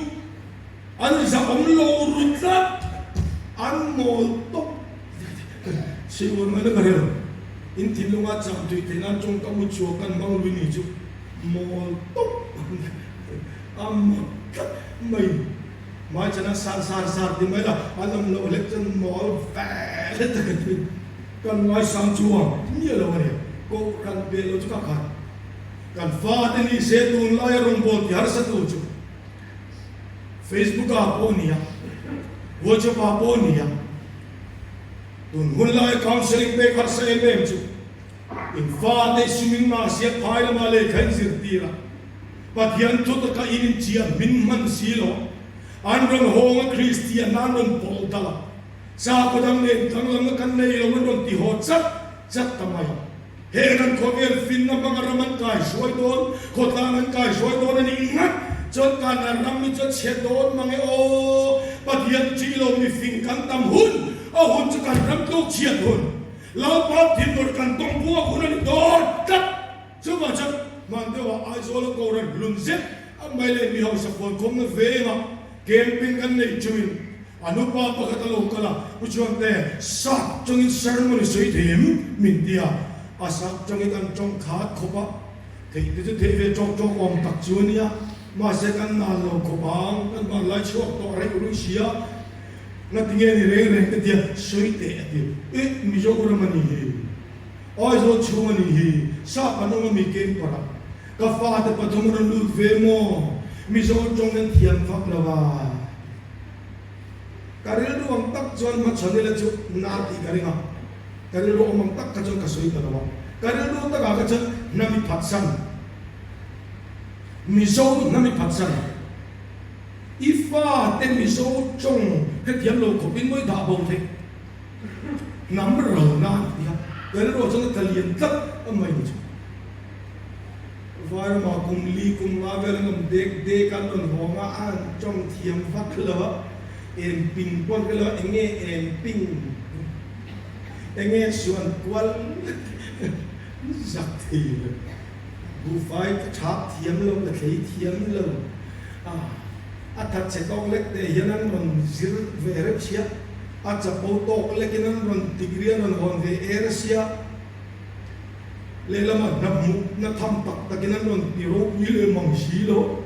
A: an zahawm lo ru tlat, an mawl tawp. Sibuan ngaihna ka hre lo. In thinlunga cham tui theih nan tawngkam u chhuak kan hmang lui ni chu mawl tawp a mak tlat mai. Hmai chana sar sar sar ti mai la, an awm loh hlek chuan mawl ve hle tak a ti. Kan ngaisang chuang miah lo a ni. Kohhran ve lo chu ka khat. Kan fate ni se tunlaia rawngbâwl ti harsa tu chu Facebook ah pawh nia, WhatsApp ah pawh nia, tun hun laia counselling pek harsa em em chu in fate swimming mahse phai lama lehkha in zirtir a, Pathian thu taka in inchiah hmin hman si lo, an rawn hawng a Kristian an rawn pawlh dal a, sakhaw dang nen danglamna kan nei lo an rawn ti haw chat chat ta mai a. Heng an khawvel finna hmanga ram an kaihruai dawn, khawtlang an kaihruai dawn a nih ngat chuan kan ram hi chu a chhe dawn mang e aw. Pathian ṭih lo mifing kan tam hun, a hun chu kan ram tluk chhiat hun, Lalpa thinur kan tawng buak hun a ni dawn tlat. Chuvang chuan hman deuhah Aizawla Kohhran hlun zet a mai leh mi hausa khuankhawmna vengah camping kan neih chungin A nupa pakhat a lo kal a, Pu Chuangte, sap chungin sermon i sawi thei em? min ti a. A sap chungin an tawng khat khawp a, theih te chu theih ve tawk tawk awm tak chu a nia, mahse kan nal lo khawp ang, kan van lai chhuak tawh reuh rui si a, ngatinge ni reng reng ka tia, sawi teh a ti. Eh, Mizoram a ni hi, Aizawl chhung a ni hi, sap an awm a mi camper a, ka fate pathum a rawn lut ve maw, Mizo tawng an thiam vak lo a. Ka rilru ang tak chuan hmachhawn ila chu na tih ka ring a, ka rilru awm ang tak kha chuan ka sawi ta lo a, ka rilru takah kha chuan hnami phatsan, Mizo hnami phatsan, i fate Mizo tawng hrethiam lo khawpin mawi dah bo theih hnam ral na a ni tih a, ka rilruah chuan a tla lian tlat a mai ni chu. Vairama kum li kum nga vel an awm dek dek a, an rawn hawng a, a han tawng thiam vak lo a, eng ping pawh an hre lo a, eng nge eng ping, eng nge suan kual zak thei lo, buhfai ka thap thiam lo, ka thlei thiam lo, a thatchhe tawk lek te hian an rawn zir ve reuh sia, a chapo tawk lekin an rawn degree an rawn hawn ve er sia. Lehlamah hna hmuhna tham tak takin an rawn ti ropui leh mang si lo.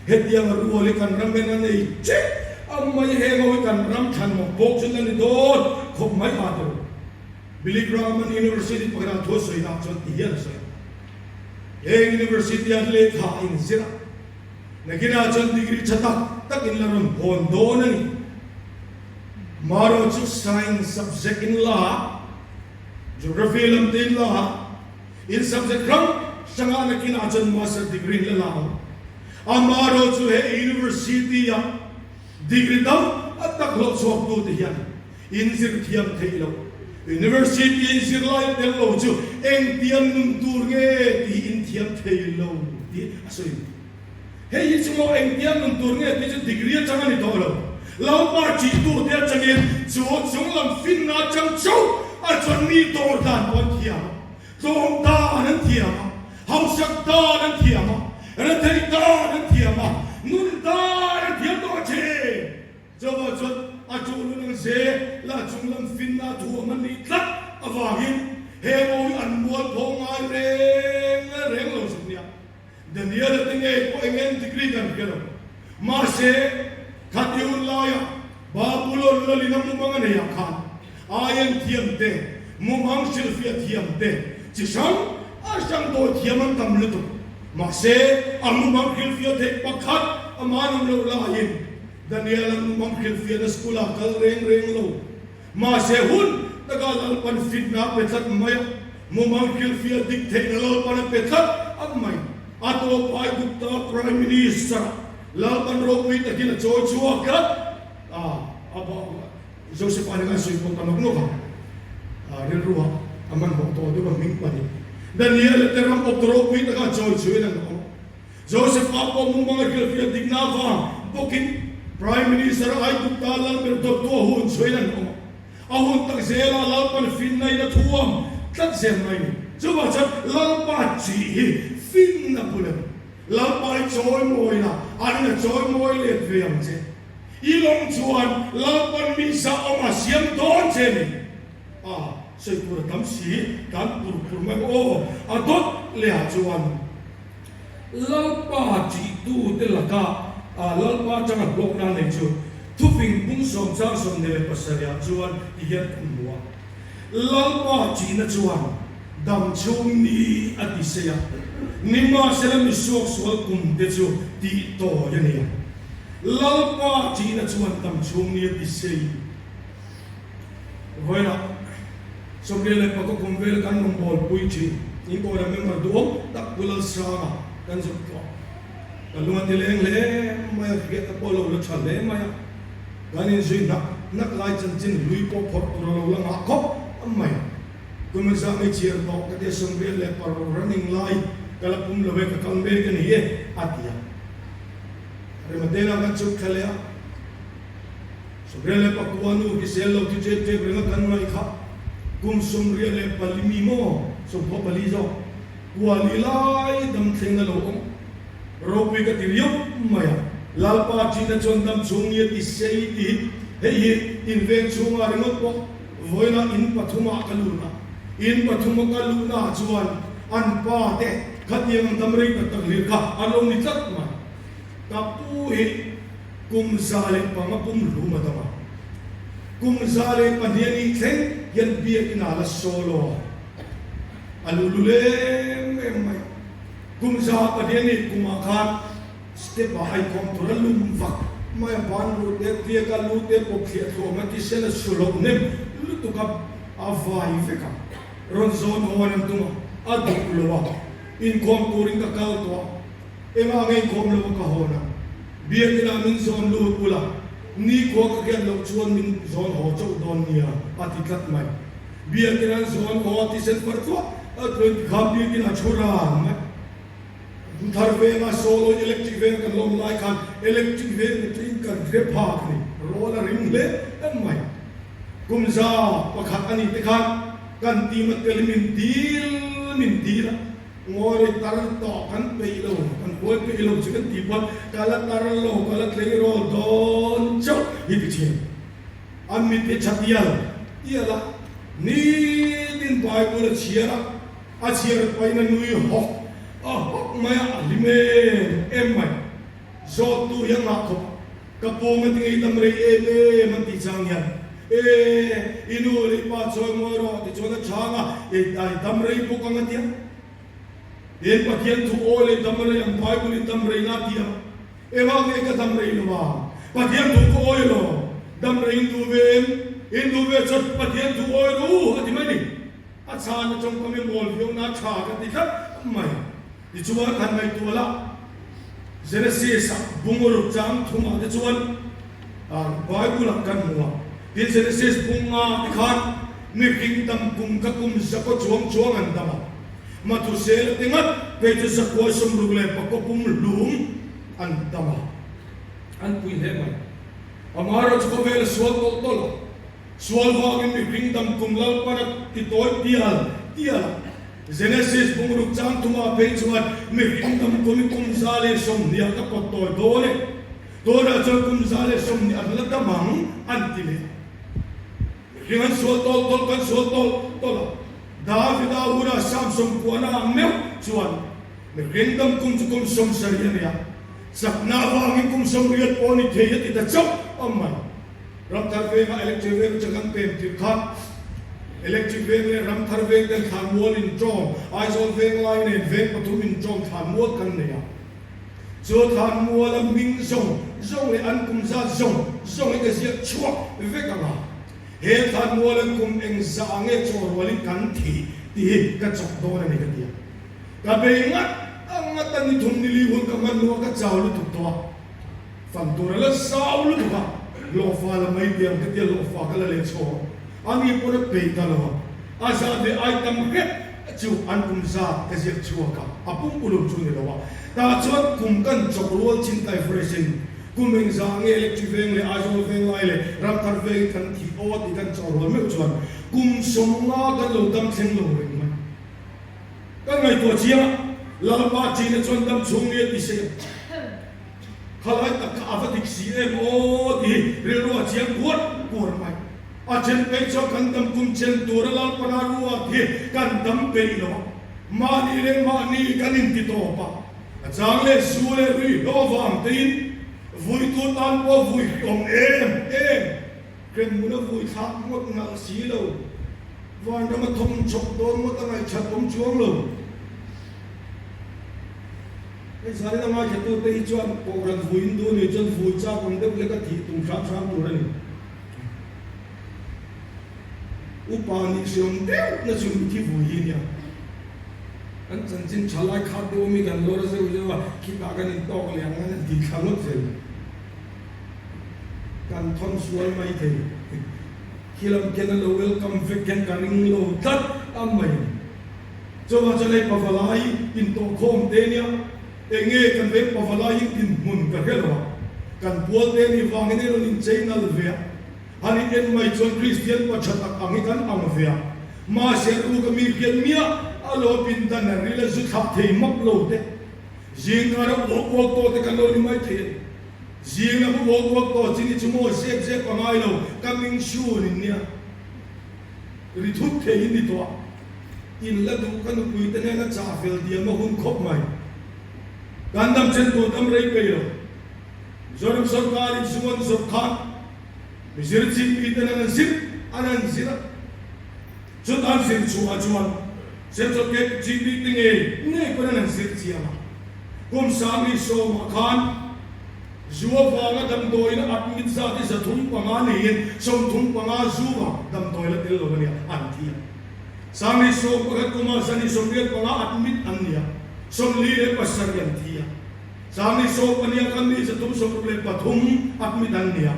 A: Hetiang rual hi kan ram en a nei che a mai heng ho hi kan ram thlan mawk bawk chu la ni dawn khawp mai a tilo. Billy Graham an University pakhatah thu a sawi nak chuan ti hian a sawi a, Heng University ah lehkha a inzir a, nakinah chuan degree tha tak takin la rawn hawn dawn a ni. Marawh chu science subject in la a, Geography lam te in la a, in subject hrang hrang ah nakin ah chuan master degree in la la ang. Amaherawh chu he university ah degree tam a tak hlawh chhuak tu te hian in zir thiam theih loh. University in zirlai tel lo chu engtiang nun tur nge tih in thiam thei lo tih a sawi. Hei hi chu maw engtia nun tur nge tih chu degree atang a ni tawh lo. Lalpa ṭihtu te atangin chu chunglam finna atang chauh a chuan mi dawr dan pawh an thiam a, tlawm dan an thiam a, hausak dan an thiam a, retheih dan an thiam a, nun dan an thiam tawh a ṭhin. Chuvang chuan a ṭuh nun ang ze la chunglam finna thuam an nih tlat avangin he mawi an mualpho ngai reng reng lo zuk nia. Daniel-a te ngei pawh eng eng degree kan hria lo. Mahse, khati hun laia Babulon lalin a mumang a neiah khan aieng thiam te, mumang hrilhfiah thiam te, chi hrang a hrang dawi thiam an tam lutuk. Mahse, a mumang hrilhfiah theih pakhat a manawm loh laiin Daniel-a mumang hrilhfiahna school-ah kal reng reng lo. Mahse hun taka Lalpan fitna a pe tlat mai a, mumang hrilhfiah dik theihna Lalpan a pe tlat a mai. A tawp Aigupta Prime Minister Lalpan ropui takin a chawi chhuak tlat a, a Joseph-a nen an sawi pawh ta nawk nawk a, rilru ah a hmanhmawh tawh deuh a hming pahnih Daniel-a te ram awp ropui taka a chawi chhuahin an awm. Joseph-a pawh mumang a hrilhfiah dikna avang bawkin Prime Minister Aigupta Lalber dawttu a hun chhuain an awm a. A hun tak zelah Lalpan finna in a thuam tlat zel mai ni. Chuvang chuan Lalpa chih hi finna bul a ni. Lalpa i chawi mawi la, an in a chawi mawi let ve ang che. I lawng chuan Lalpan mi zah awm a siam dawn che ni. A sawi tur a tam si, kan pur pur mai aw. A dawt leh ah chuan Lalpa ṭihtute laka Lalpa aṭanga hlawkna nei chu thufing pung sawm chang 27 ah chuan ti hian kan hmu a. Lalpa ṭihna chuan Dam chhung ni a ti sei a, nimahsela mi suaksual kum te chu tih tawi a ni a. Lalpa ṭihna chuan dam chhung ni a ti sei. Vawiinah 25 kum vel kan rawn bawlpui ṭhin. Inkawiah member duhawm tak Pu Lalsanga kan zawt tawh. Ka lung a ti leng hle mai a, hriatna pawh a lo la ṭha hle mai a. Kan inzui hnak hnak lai chanchin hlui pawh phawrh tur a lo la ngah khawp mai. Kum zah mai chhiar tawh ka tia 96 running lai ka la pum lo e ka kal mek a ni e a ti a. Rematena kan chhuk thla leh a, 99 nu hrisel lo thi ṭep ṭep reng a kan ngaih kha kum 94 mi maw 44 zawk kuali lai dam thleng a lo awm ropui ka ti riau mai a. Lalpa ṭhina chuan dam chhung ni a ti sei ti hi hei hi inveng chhungah ringawt pawh Vawiinah in pathumah ka lut a, in pathuma ka luhnaah chuan an pa te khatiang ang dam rei tak tak hlir kha an lo ni tlat mai. Ka pu hi kum 105 pum hlum a dam a, kum 102 a nih thleng hian biakinn ah la solo a, a lu lu lem em mai. Kum 102 a nih kumah khan Step ah ai khawm tur a lum vak mai a, ban lu te tliak a, lu te pawp thliah thluam a, thisen a su loh nem lutuk a, a vai vek a, rawn zawn haw an tum a, a duh lo a, inkhawm turin ka kal tawh a, engah nge inkhawm lo a ka hawn a, biakin ah min zawn lut ula, nikhua ka hriat loh chuan min zawn haw chauh dawn nia a ti tlat mai, biakin an zawn haw a, thisen far tluah a tluan tikhan biakin a thu ran mai. Thar venga solo electric veng kan lawm lai khan electric veng atangin kan hre phak a ni. Rawl a ring hle em mai. Kum 101 a nih te khan kan team a tel min dil min dil a, ngawi tar tawh kan peih lo, kan huai peih lo chu kan tih pawn ka la tar lo, ka la tleirawl dawn chauh hi ti thin. A mit hi tha tial tial a, nitin Bible a chhiar a, A chhiar pahin a nui hawk a hawk mai a, a hlim em em mai. Zawttu hi a ngah khawp a, ka pawng a ti ngei dam rei em em an tih chang hian, E, i nu leh i pa chawi mawi rawh tichuan a chhang a, e, ai dam rei bawk ang a tia. Tin, Pathian thu awi leh dam rei ang Bible in dam rei na a ti a, engah nge ka dam rei lo a? Pathian thu ka awi lo, dam rei in duh ve em? In duh ve chuan Pathian thu awi rawh u a ti mai ni. A chhan a tawngkam i mawl viau na tha ka ti tlat mai. Tichuan han ngaihtuah la, Genesis ah bungruk chang thumah te chuan Bible ah kan hmu a, tin Genesis bunga te khan mihring dam kum kha kum zakaw chuang chuang an dam a, Mathusela te ngat phei chu zakua 64 pum hlum an dam a, an pui hle mai. Amaherawhchu khawvel a sual tawlh tawlh a. Sual vangin mihring dam kum Lalpan a ti tawi tial tial a. Genesis bungruk chang thumah phei chuan mihring dam kum i kum 120 ah ka pawt tawi dawn e. Tunah chuan kum 120 an la dam ang an ti leh a. Mihring an sual tawlh tawlh kan sual tawlh tawlh a. Davida huna Samson kuahna ah meuh chuan mihring dam kum chu kum 70 a ni a. Chakna avangin kum 80 pawh ni thei a ti ta chauh a mai. Ramthar venga electric veng atang kan pem tirh kha electric veng leh Ramthar veng ten thlanmual intawm, Aizawl veng lai nen veng pathum intawm thlanmual kan nei a. Chu thlanmuala hming zawng zawng leh an kum zat zawng zawng hi ka ziak chhuak vek ang a. He thlanmual an kum eng zah nge chaw rualin kan thih tih hi ka chawk dawn a ni ka ti a. Ka bei ngat a ngat a ni thum nili hun ka hman hnuah ka chau lutuk tawh a. Fan tur a la zau lutuk a, hlawhfa la mai tiang ka tia hlawhfa ka la leh chho a, ani pawn a peih ta lo a, a zat leh ai tam hret chu an kum zat ka ziak chhuak a, a pumpulum chu ni lo a, tah chuan kum kan chawk rual chin tai fresh in kum engzah nge electric veng leh Aizawl veng lai leh Ramthar veng kan thih aw tih kan chawh rual meuh chuan kum 50 kan lo dam thleng lo reng mai. Kan ngaihtuah chiang a, Lalpa ṭihna chuan dam chhung ni a ti se. Khalai tak kha a va dik si em aw tih hi rilru a chiang kuar kuar mai. A then phei chuan kan dam kum chen tura Lalpana ruat hi kan dam peih lo a, mahni leh mahni kan inti tawp a. A chang leh zu leh ruihhlo avang tein vuitu tan pawh vui hriawm em em, hremhmun a vui thlak ngawt nalh si lo. Vanram a thawm chhawk dawn ngawt a ngaihchat awm chuang lo. Hei zanin a ngaithlatute hi chuan kohhran vui in duh nih chuan vui chak awm deuh lek a thih tum hram hram tur a ni. Upa nih hriam deuh na chu mithi vui hi nia. Kan chanchin tha lai khat deuh ami kan lawr zeuh zeuh a, khitah kan intawk leh ang an ti thla ngawt zel. Kan thawn sual mai thei. Khi lam khian a lo welcome vek hian ka ring lo tlat a mai. Chuvang chuan hei pavalai intawhkhawm te nia, eng nge kan veng pavalai hi dinhmun ka hre lo a, kan pual te nih vangin hei rawn inchei nal ve a, han in en mai chuan Kristian pa tha tak ang hi kan ang ve a, mahse ruk a mi rian miah a lo pindan a ril a zu thlak thei map lo te, zingkar a uak uak tawh te kan lo ni mai thei a ni. Zing lam uak uak tawh chi ni chu maw zep zep a ngai lo, coming soon in nia. Ri thut thei in ni tawh a, in la duh ka nupui te hnena chah fel diam a hun khawp mai. Kan dam chen tur dam rei pei lo. Mizoram sorkar in zu an zawrh khan mi zir chik mi ten an an zir an an zir a, chuta an zir chhuah ah chuan Central KGB te ngei ngei pawn an an zir chiang a, kum sangli sawmah khan Zu avanga damdawiin admit zat hi 305 niin 35 zu vang damdawi la tel lo a nia, an ti a. 11,011 kuma 28 admit an ni a, 47 an thi a. 12,000 khan mi 363 admit an ni a,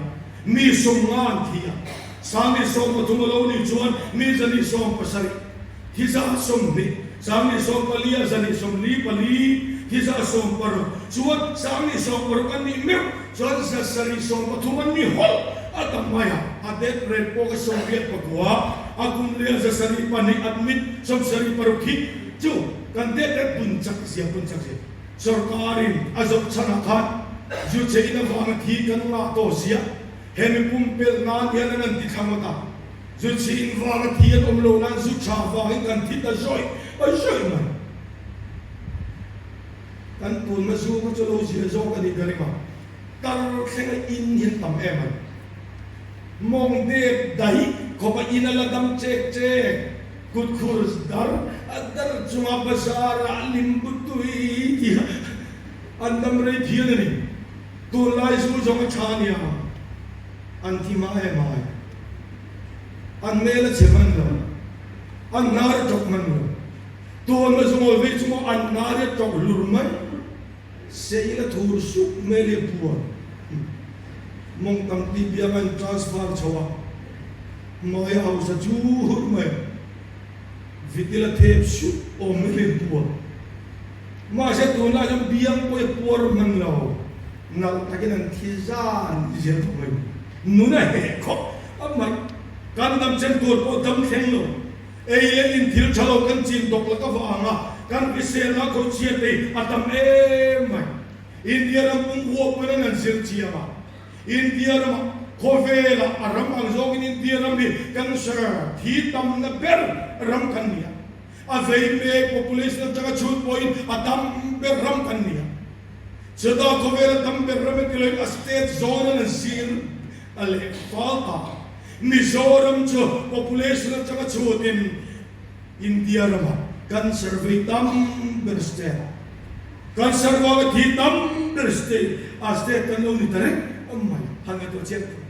A: mi 50 an thi a. 13,000 a lo nih chuan mi 170 thi 20, 14,000 a 144 thi 16 chuan 16,000 an nih meuh chuan 713 an ni hawlh a tam mai a, a death rate pawh ka 89, a kum leh a 702 admit 76 hi chu kan death rate pun chak zia pun chak zia sorkarin a zawrh chhanah khan zu chein avanga thi kan ngah tawh zia he mipum pelh nan hian an an ti thla ngawt a. Zu chhin vanga thi an awm lo nan zu tha vangin kan thi ta zawih a zawih mai. Kan tunna zu kha chu lo zia zawk a nih ka ring a, tar thlenga in hi an tam em a ni. Mawng dep daih khawpa in a la dam chek chek, kut khur dar a dar chunga bazar ah limbu tui tih an dam rei phian a ni. Tunlai zu zawng a tha nia. An thi hma em ai. An hmel a chhe hman lo. An hnar a tawk hman lo. Tuan a zungawi vei chu maw an hnar hi a tawk hlur mai. Sei la thur sup hmel hi a puan. Mawng tam ti biang a in transfer chho a. Hmai a hausa chur mai. Vitil a thep sup awm hmel hi a puan. Mahse tunlai chuan biang pawh hi a puar hman lo. Nalh takin an thi zan zel tawh mai. Nun a heh khawp a mai. Kan dam chen tur pawh dam thleng lo. Ei leh in thil tha lo kan chin tawk lak avang a kan hriselna khaw chhiat ei a tam em mai. India ram pum huap pawn an han zir chiang a. India ramah khawvelah a ram ang zawngin India ram hi cancer thi tamna ber ram kan ni a. A vei mek population atanga chhut pawhin a tam ber ram kan ni a. Chutah khawvel a tam ber ram e tiloin a state zawn an an zir a leh fal ta. Mizoram chu population atanga chhutin India ramah cancer vei tam ber state, cancer vanga thi tam ber state a state kan lo ni ta reng awm mai han ngaihtuah chiang teh.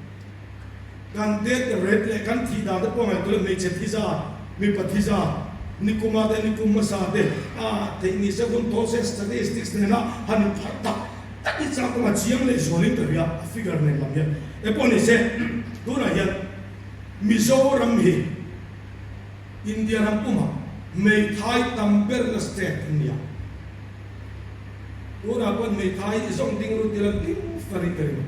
A: Kan death rate leh kan thih dan te pawh ngaihtuah ila hmeichhe thi zat, mipa thi zat, nikuma te nikum hmasa te a theih ni se hun thaw se statistics nena han inpharh tak tak hi chak awm a chiang leh zualin ka hria a figure nen lam hian e pawh ni se tunah hian Mizoram hi India ram pumah hmeithai tam berna state an ni a, tunah pawh hmeithai hi zawng ding ru tila ding farin ka ring a.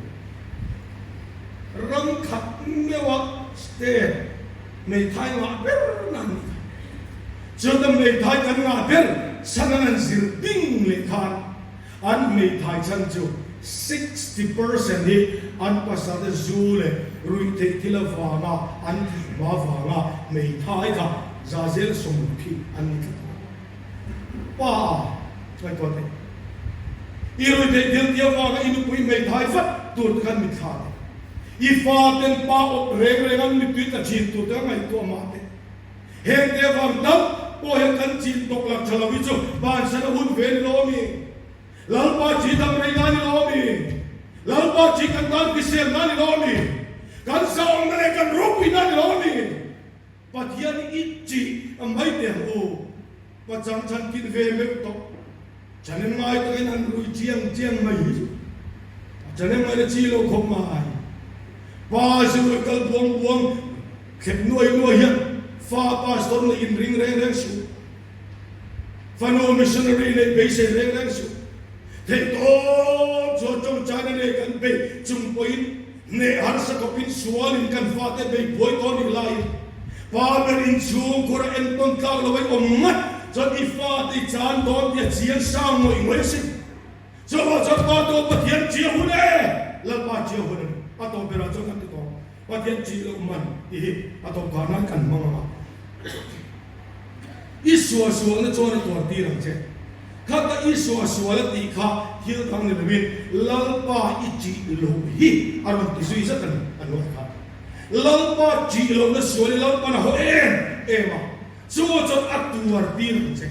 A: Ram khat meuha state hmeithai ngah ber na an nih kha. Chuta hmeithai kan ngah ber chhan an han zir ding leh khan an hmeithai chhan chu 60% hi an pasate zu leh ruihtheih thil avanga an tih hma vanga hmeithai kha za zel sawm khi an ni tlat a. Pa a ngaihtuah theih. I ruihtheih thil tih avanga i nupui hmeithai vat tur te khan mitthla teh. I fa ten pa awp reng reng an mittui tla thin tur te kha ngaihtuah mah teh. Heng te avang tak pawh hian kan chin tawk lak tha lo hi chu bansan a hun ve ni lo mi? Lalpa chi dam rei na ni lo mi? Lalpa chi kan tan hrisel na ni lo mi? Kan zahawmna leh kan ropui na ni lo mi? Pathian i chi mai teh ang u. Pachang chhan kin ve meuh tawh. Chhane ngai takin an rui chiang chiang mai hi chu a chhane ngai na chi lo khawp mai. Pa zirlai kal buang buang thlep nuai nuai hian fa pastor nih in ring reng reng suh. Fanu missionary neih beisei reng reng suh. Theihtawp chuan tawngtaina nei kan bei chung pawhin hneh harsa khawpin sualin kan fate bei buai tawh nih laiin pa ber inchhung khur a entawn tlak lo ei awm ngat chuan i fate i chan dawn tih a chiang sang ngawih ngawih a sin. Chuvang chuan pa tawh Pathian chia hun e! Lalpa chia hun e! A tawp berah chuan kan ti tawh. Pathian chih loh man tih hi a tawp khar nan kan hmang ang a. I suahsualna chuan a tuar tir ang che. Khata i suahsual a tih kha thil dang ni loin Lalpa i chih loh hi a rawn ti zui zat a ni a hnuai kha. Lalpa chih lohna sual hi Lalpan a haw em em a, chu chuan a tuar tir ang che.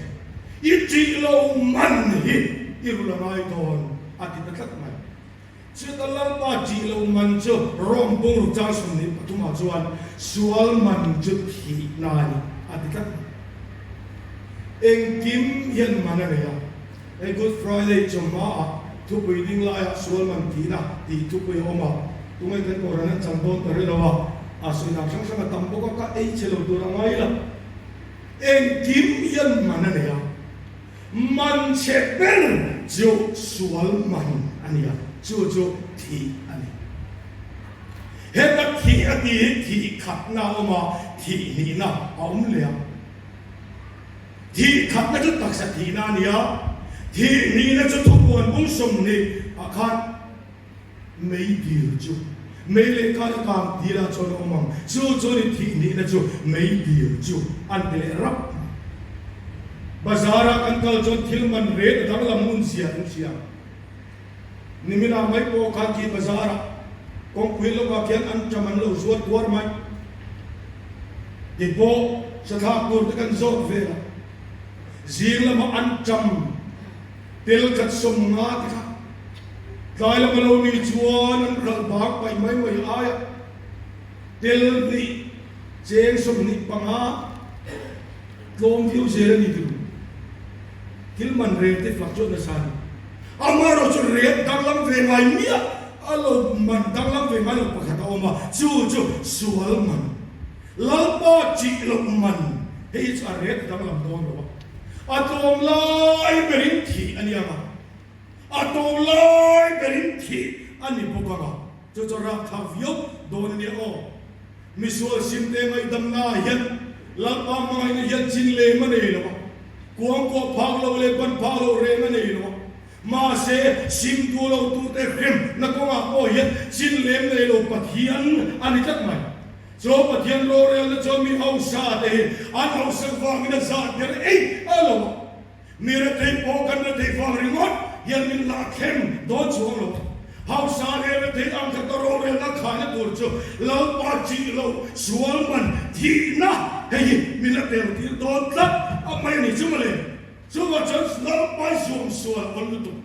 A: I chih loh man hi i rul a ngai dawn a ti ta tlat mai. Chuta Lalpa ṭih lo man chu Rom bungruk chang 23 ah chuan sual man chu thihna a ni a ti tlat mai. Engkim hian man a nei a, hei Good Friday chawhma ah thupui ding laiah sual man thihna tih thupui a awm a, tunge kan Kohhran an chang dawn ta rih lo a, a sawi dan hrang hrang a tam bawk a, ka ei chhe lo tur a ngai la. Engkim hian man a nei a. Man chhe ber chu sual man a ni a, chu chu thih a ni. Heta thih a tih hi thih khatna a awm a, thih hnihna a awm leh a. Thih khatna chu taksa thihna a ni a, thih hnihna chu thupuan bung 20 ah khan mei dil chu mei leh khan a kang dil ah chuan a awm ang, chu chuan i thih hnihna chu mei dil chu an ti leh rap mai. Bazar ah kan kal chuan thil man ret a danglam ngun zia kan hria. Nimin ah mai pawh khan khi bazar ah kawngpui lawk ah khian an ṭam an lo zuar kuar mai. Tipawh sathlak tur te kan zawt vel a, zing lamah an ṭam Tel khat 50 te kha tlai lama lo ni chuan an hralh bak paih mai mai aia tel hnih cheng 25 tlawm viau zel a ni ti lu. Thil man rel te fak chuan nasa a ni. Amaherawh chu rel danglam ve ngai miah a lo man danglam ve ngai lo pakhat a awm a, chu chu sual man. Lalpa chih loh man hei hi chu a ret danglam dawn lo a, a tlawm lai berin thih a ni ang a, a tlawm lai berin thih a ni bawk ang a, chu chu rapthlak viau dawn a nia aw. Misual simte ngaihdamna ah hian Lalpa hmangaihna hian chin lem a nei lo a, kuangkuah phak loh leh ban phak loh reng a nei lo a, Mahse, sim duh lo tute hrem na kawngah pawh hian chin lem nei lo Pathian a ni tlat mai. Chu Pathian rorelna chuan mi hausa te hi an hausak vangin a zah der ei a lo a. Mi rethei pawh kan rethei vang ringawt hian min lah thleng dawn chuang lo. Hausa leh rethei ang khat a rorelna khaina tur chu Lalpa chih lo sual man thihna hei hi min la tel tir dawn tlat a mai a ni chu mawle. Chuvah chuan Lalpai zuam sual awl lutuk,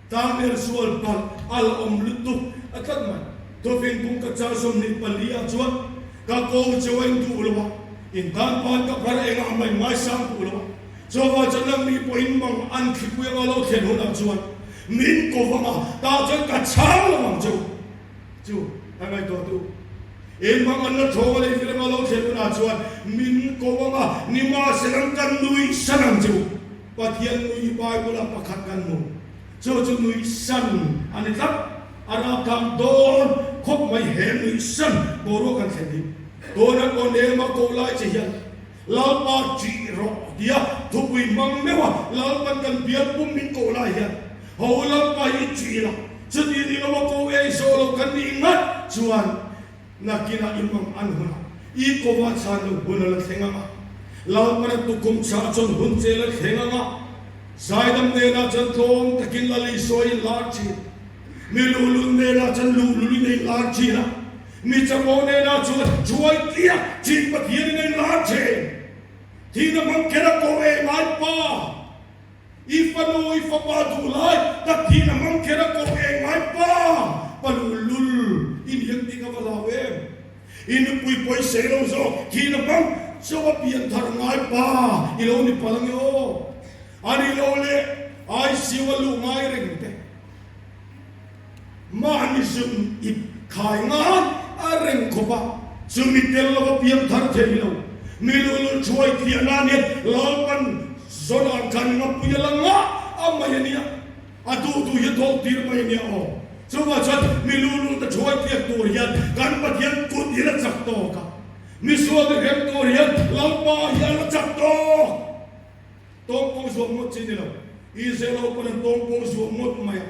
A: Tangel sual palh al awm lutuk a tlat mai. Thawfing kum ka char 24 ah chuan ka ko cheu a in duh lo a, in tan pan ka phar engah mai ngaisang duh lo a. Chuvah chuan nangni pawhin mang an thlipui anga lo thlen hunah chuan min ko vang a, tah chuan ka chhang lo ang cheu. Chu ka ngaihtuah tu. Eng mang an la thawng a lei vil anga lo thlen hunah chuan min ko ang a, nimahsela kan nuih san ang che u. Pathian nui Bible ah pakhat kan hmu. Chu chu nuih san a ni tlat. A rapthlak dawn khawp mai he nuih san boruak kan thlen hi. Tuna aw nema ko lai che hian Lalpa ṭih rawh tia thupui hmang meuh a Lalpan kan bial pum min koh lai hian ho Lalpa hi i ṭih la, chuti ni lo a ko ei zawh lo kan nih ngat chuan nakinah i mang an hunah i kova chhan lo hun a la thleng ang a, Lalpan a tukhum chhah chuan hun che la thleng ang a, zaidam nenah chuan tlawm takin Lal Isua i lar ṭhin, mi luhlul nenah chuan luhlul in ei lar ṭhin a. Mi chapo nena chuan chuai tliak chin Pathian in a inlar thin. Thihna hmang kher a ko e ngai pa. I fanu i fapa duh lai tak thihna hmang kher a ko e ngai pa. Pa luhlul i ni ang tih ka va hlau em. I nupui pawisei lo zawk thihna hmang chauh a pian thar ngai pa i lo ni palh ange aw. A ni lo le ICU a luh ngai reng te. Mahni zun ip khai ngai a reng khawp a, chumi tel lova piang thar thei lo. Mi luhlul thuai tliah nan hian Lalpan Zoran khan ngapui a la ngah a mai a nia, a duh duh hi a thawk tir mai a nia aw. Chuvah chuan mi luhlul te thuai tliak tur hian kan Pathian kut hi la chak tawk a, mi sual te hrem tur hian Lalpa hi a la chak tawk. Tawngpawng zuam ngawt chi ni lo. Israel ho pawn an tawngpawng zuam ngawt mai a.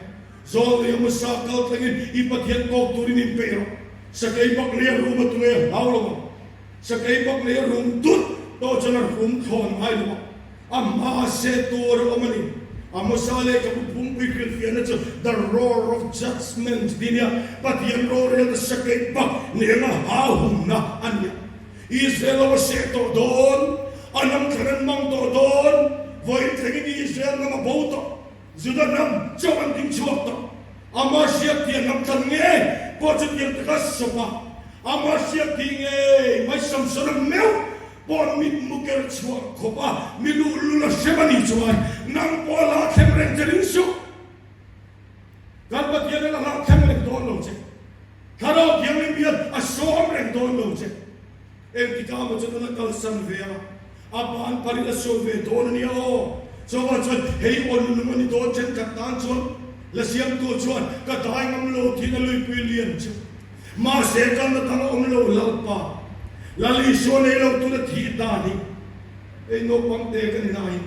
A: Zawlnei a Musa kal thlengin i Pathian tawk turin in peih rawh. Sakei bak lei a rum a tunge a hlau lo ang. Sakei bak lei a rum tut tawh chuan a rum thlawn ngai lo a. A hma se tur a awm a ni. A Musa lehkhabu phumpui hrilhfiahna chu The Roar of Judgement tih nia Pathian rorelna sakei bak nena hahumna a ni a. Israel lo a seh tawh dawn, a hnam thlan an mang tawh dawn, vawiin thlengin Israel hnam a bo tawh, Juda hnam chauh an ding chhuak tawh. Ama hriat tih a hnam thlan ngei pawh chutiang taka sawp a, ama hriat tih ngei mai Samsona meuh pawh mitmu ker chhuah khawp a mi luhlul a hrem a nih chuan nang pawh a la thleng reng che ring suh. Kan Pathian in a la thleng reng dawn lo che. Thlarau Thianghlim hian a sawm reng dawn lo che. Engtikah maw chuan a la kalsan ve a, a ban phalin a sawi ve dawn a nia aw. Chuvang chuan hei aw nunung a ni dawn thenkhat tan chuan la siamtu chuan ka dai ngam lo thin a luipui lian chu. Mahse kalna dang a awm lo Lalpa. Lal Isua nei lo tuna thih dan hi hei naupang te ka ni nain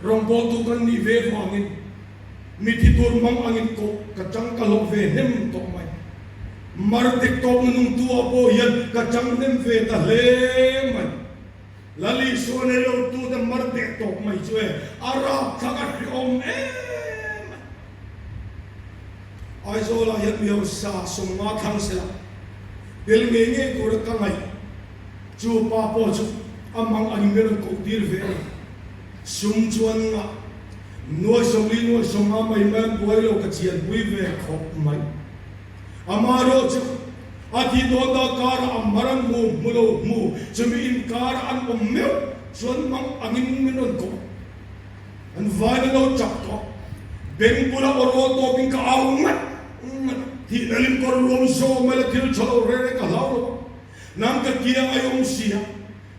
A: Rawngbawltu kan nih ve vangin mithi tur mang angin koh ka chang ka hlawh ve hnem tawh mai. Mar dik tawpna nungtu ah pawh hian ka chang hnem ve ta hle mai. Lal Isua nei lo tu te mar dek tawp mai chu e a rapthlak a hrehawm em mai. Aizawl ah hian mi hausa 50 thlang sela tel ngei ngei tura ka ngaih. Chu pa pawh chu a mang angin min rawn koh tir ve a ni. Sum chuan ngah nuai 40 nuai 50 mai mai an buai lo ka chianpui ve khawp mai. Amaherawh chu a thi dawn dah karah a mar an hmu hmu lo hmu chumi inkarah an awm meuh chuan mang angin min rawn koh. An vain a lo chak tawh. Beng bula aw rawl tawpin ka au ngat ngat. Thihna lim kawr ruam zawm mai la thil tha lo reng reng ka hlau lo a. Nang ka kiang ai awm si a,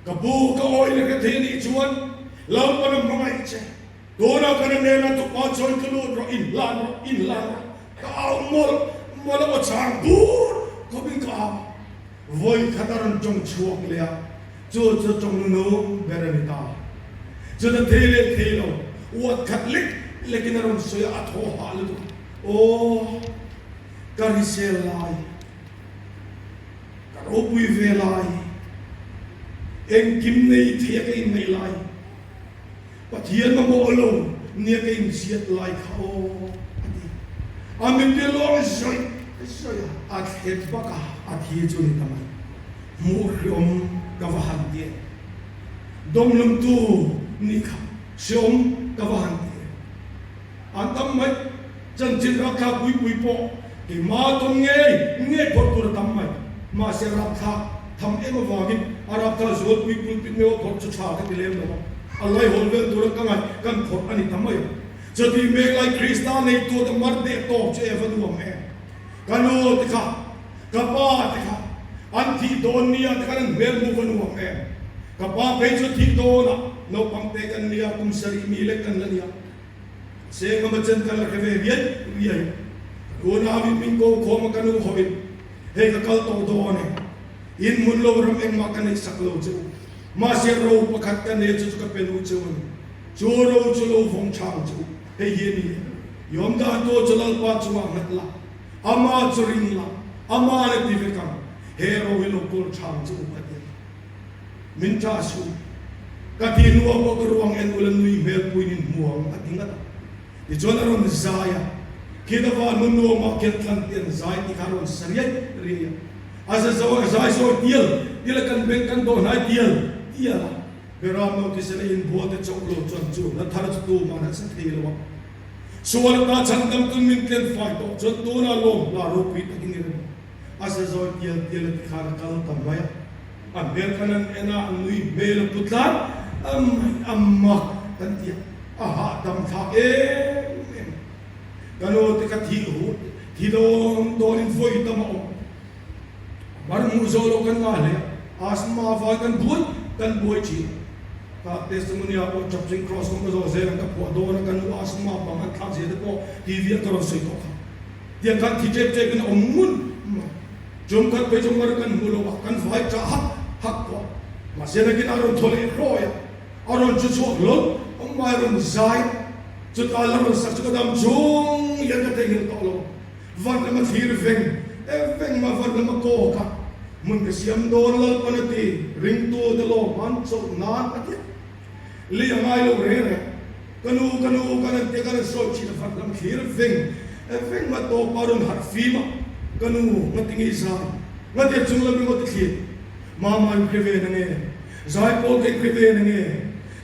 A: ka bu ka awi la hre thei a nih chuan Lalpan a hmangaih che. Tunah kan a hnenah tupa chuan ka lut rawh, inhlan rawh, inhlan rawh. Ka au mawlh mawlh a, aw chang bur khawpin ka au a. Vawi khat a rawn tawng chhuak leh a, chu chu tawng nunung ber a ni ta. Chuta thei leh thei lo, uat khat lek lekin a rawn sawi a, a thaw hah lutuk a. Aw, ka hrisel lai. Ka ropui ve lai, engkim nei thei a ka inneih lai, Pathian mamawh lo nia ka inziat lai kha aw, a ti. A mittui a luang zawih zawih a, a thlet bak a, a thi chu ni ta mai. Hmuh hreawm ka va han ti em? Dawmhlumtu nih kha hreawm ka va han ti em? An tam mai. Chanchin rapthlak puipui pawh keimah tawn ngei ngei phawrh tur a tam mai. Mahse rapthlak tham em avangin a rapthlak zualpui pulpit meuh a phawrh chu tha ka ti lem lo a, a laihawl vel tura ka ngaih kan phawrh a ni ta mai a. Chutih mek lai Krista neitu te mar deh tawk chu Eva nuam em? Ka nu te kha, ka pa te kha, an thih dawn nia te khan an hmel hmuh va nuam em? Ka pa phei chu thih dawnah naupang te kan nia, kum sarih mi lek kan la nia. Sengama chen kan la hre ve riai riai. Ka unauin min ko khawm a ka nu hoin, Hei ka kal tawh dawn e. In hmun lo ram engmah ka neih sak lo che u. Mahse ro pakhat ka nei chu chu ka pe nu cheu a ni. Chu ro chu lo vawng chang che u. Hei hi a ni e. I awm dan tur chu Lalpa chungah nghat la, Ama chu ring la, Ama la ti vek ang. He ro hi lo kawl chang che u a ti a. Min ṭah suh. Ka ti hnuah pawh ka ruang en ula nui hmel puiin in hmu ang a ti ngat a. Tichuan a rawn zai a, Khita van hmun nuamah khian thlan te an zai tih kha a rawn sa riai riai a. A za zo a zai zawi tial tial a kan beng kan dawh hnai tial tial a. Beram no thisen a inbual te chauh lo chuan chu hla thar chu tuman an sa thei lo a. Sual ata chhandam tun min tlen fai tawh chuan tuna lawm hla ropui takin i rem a. A za zawi tial tial a tikhan a kal ta mai a. A hmel khan an en a, a nui hmel a pu tlat a mai a mak kan ti a, a hahdam thlak em em. Ka nu te ka thih huh thi dawn dawnin vawi tam a awm. Mar hmuh zawh loh kan ngah hle a, asthma vai kan buai kan buai thin. Ka testimony ah pawh Chapching Cross kawng ka zawh zel ang ka phuah dawn a, ka nu asthma bang an thlak zia te pawh TV ah ka rawn sawi tawh kha. Tiang khan thi tep tep in a awm ngun mai. Chum khat phei chu mar kan hmu lo a, kan vai chah hak hak tawh a. Mahse nakin a rawn thaw leh hrawi a. A rawn chu chhuak hlawlh awm mai a rawn zai chutah la rawn sak chu ka dam chung hian ka theihnghilh tawh lo. Van lama thlir veng e veng mah van lama kawk a hmun ka siam dawn Lalpan a ti ringtu te lawm an chawlh nan a ti a. Lei a ngai lo reng reng ka nu ka nu ka rawn tia ka rawn sawi thin a van lam thlir veng e veng mah tawpa rawn harh fim a ka nu ngatinge i zai ngatia chung lam ringawt i thlir mama in hre ve na nge Zaipawl ka inhre ve na nge?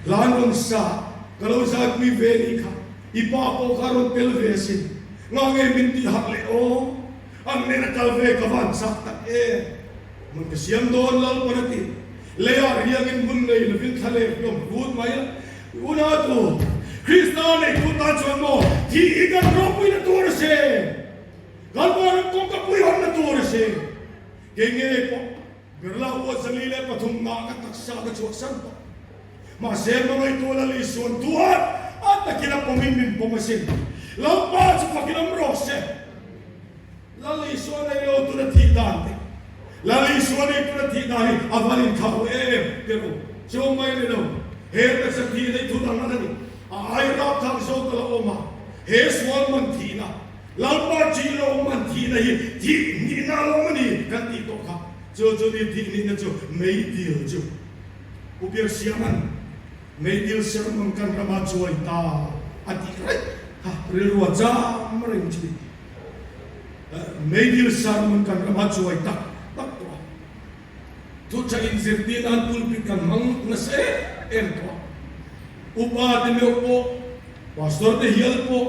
A: Hlan rawn sa, ka lo zaipui ve nih kha, i pa pawh kha rawn tel ve asin. Ngah nge min tih harh leh aw? An nen a kal ve ka van chak tak em? Hmun ka siam dawn Lalpan a ti. Leiah riangin hmun nei lovin thla leh hlawm rut mai a. Unau Krista neitu tan chuan maw thih hi kan ropuina tur a si? Lalpa ram kawngka puihawnna tur a si? Kei ngei pawh Birla ua 403 ngah ka taksa ka chhuak san tawh. Mahse hmangaihtu Lal Isuan duat a takin a pawmin min pawm asin. Lalpa chu fakin awm rawh se. Lal Isua nei lo tuna thih dan te, Lal Isua nei tuna thih dan hi a van inthau em tir u. Chu mai ni lo, he taksa thih nei thu dang a ni. A ai rapthlak zawk a la awm a, he sual man thihna Lalpa ṭih lo man thihna hi thih nihna a lawm a ni kan tih tawh kha. Chu chu ni thih nihna chu meidil chu Pu Biaksiama'n meidil sermon kan rama chuai ta a tih raih kha rilru a cham reng thin. Meidil sermon kan rama chuai tak tak tawh a. Thuchah inzirtir nan pulpit kan hmang nasa em em tawh a. Upa te meuh pawh, pastor te hial pawh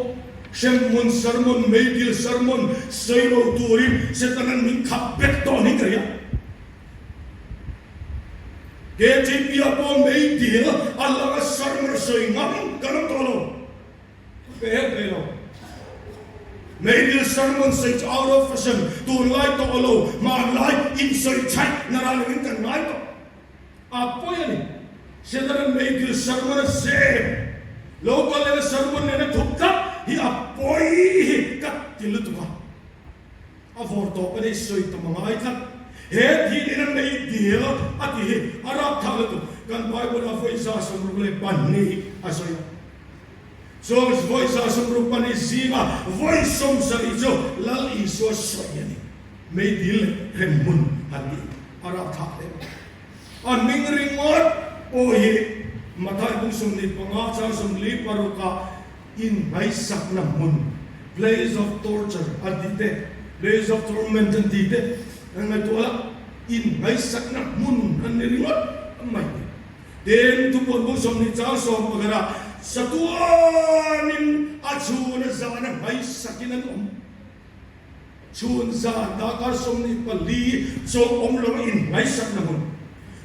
A: hremhmun sermon, meidil sermon sawi lo turin Setanan min khap bet tawh ni ka ria. KTP ah pawh meidil a langa sermon sawi ngam kan awm tawh lo. Ka hel thei lo. Meidil sermon sawi chu out of fashion, tunlai tawh lo, hmanlai insawi chhaih na ral angin kan ngai tawh. A pawi a ni. Setana meidil sermon a zem, local lena sermon nena thup tlat hi a pawi hi ka ti lutuk a. A vawr tawp a nei sawi tam a ngai tlat. He thil in a nei dil a ti hi a rapthlak lutuk. Kan Bible ah vawi 62 a sawi a. Chuan vawi 62 zinga vawi 70 chu Lal Isua sawi a ni. Meidil leh hremhmun han tih a rapthlak hle mai. A hming ringawt pawh hi Mathai bung 25 chang 46 ah Inhmaisakna hmun, place of torture an tih te, place of torment an tih te an ngaihtuah a, inhmaisakna hmun an ni ringawt mai. Tin, thupuan bung 20 chang 11 ah chatuanin a chhun a zan a hmaisakin an awm. Chhun zan darkar 24 chawlh awm lo a inhmaisakna hmun.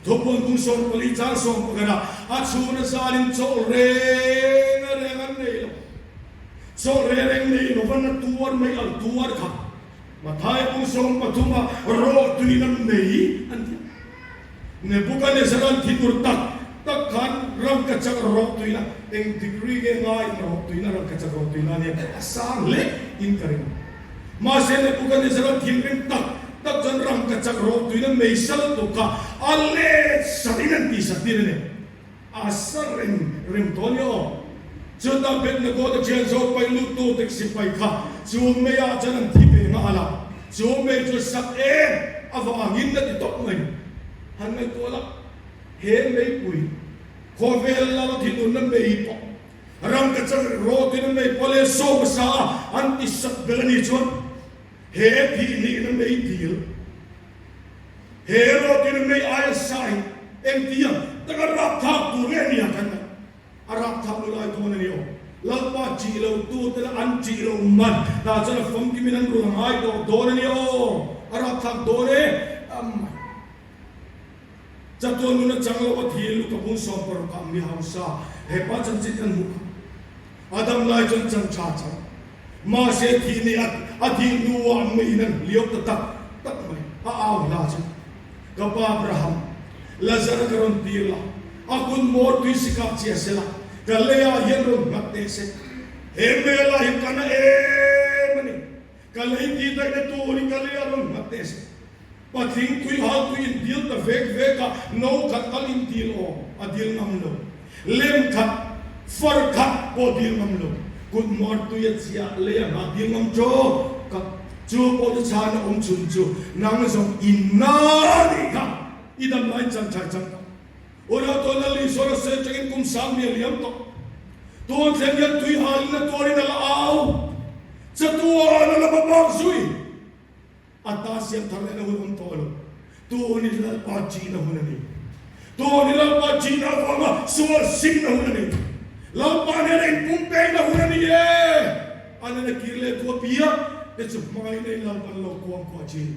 A: Thupuan kum 14 chang 11 ah a chhun a zanin chawlh reng a reng an nei lo. Chawlh reng reng nei lo van a tuar mai al tuar kha. Mathai kum 13 ah rawh tuin an nei an ti a. Nebuchadnezzar-a'n thi tur tak tak khan rangkachak rawh tuina eng degree nge ngai ang rawh tuina rangkachak rawh tuina nia a sang hle in ka ring. Mahse Nebuchadnezzar-a'n thinrim tak tak chuan rangkachak rawh tuina mei sal tuk kha a let sarin an tih sak tir a ni. A sa reng reng tawh a nia aw. Chutah Abednego te thian zawk pai lut tu tek sipai kha chu meiah chuan an thi ve nghal a, chu mei chu sak em avangin a ti tawp mai. Han ngaihtuah la, he meipui khawvel lal thinurna mei pawh rangkachak rawtin mei pawh leh sawm a sa a, an ti sak belh a nih chuan he thih nihna mei dil. He rawtin mei aia sai engtia taka rapthlak tur nge nia kan ngaih? A rapthlak lu lai dawn a ni aw. Lalpa ṭih lo tu te lah an ṭih lo man tah chuan a famkimin an rul a ngai tawh dawn a ni aw. A rapthlak dawn e amai. Chatuan nuna chang lo a thi Luka bung 16 ah mi hausa he pa chanchin kan hmuh kha. A dam lai chuan chan tha chang. Mahse thih ni a a thih hnuah meiin an hliau ta tak tak mai. A au hla chu, Ka pa Abraham, Lazara ka rawn tir la, a kun mawi tui sikah chia se la, ka leiah hian rawn nghat teh se. He mela hi ka na em a ni. Ka lei tih daihna turin ka leiah rawn nghat teh se. Patling tui hal tui in dil ta vek vek a, no khat tal in dil aw, a dil ngam lo. Lem khat, far khat pawh dil ngam lo. Kut muar tui a chiah lei a nghah dil ngam chaw ka chu pawh chu chhan a awm chhun chu nang zawng in na nih kha i dam lai chan chai chang tawh. Unau tawh Lal Isua a sawi atangin kum sang mi a liam tawh. Tun thleng hian tui hal in a tuarin a la au. Chatuan a la hmabak zui. A ta siam thar lehna hun awm tawh lo. Tun hi Lalpa ṭihna hun a ni. Tun hi Lalpa ṭihna avanga sual simna hun a ni. Lalpa nena inpumpekna hun a ni e. A nena kir leh tu apiang te chu hmangaihna in Lalpan lo kuangkuah ṭhin.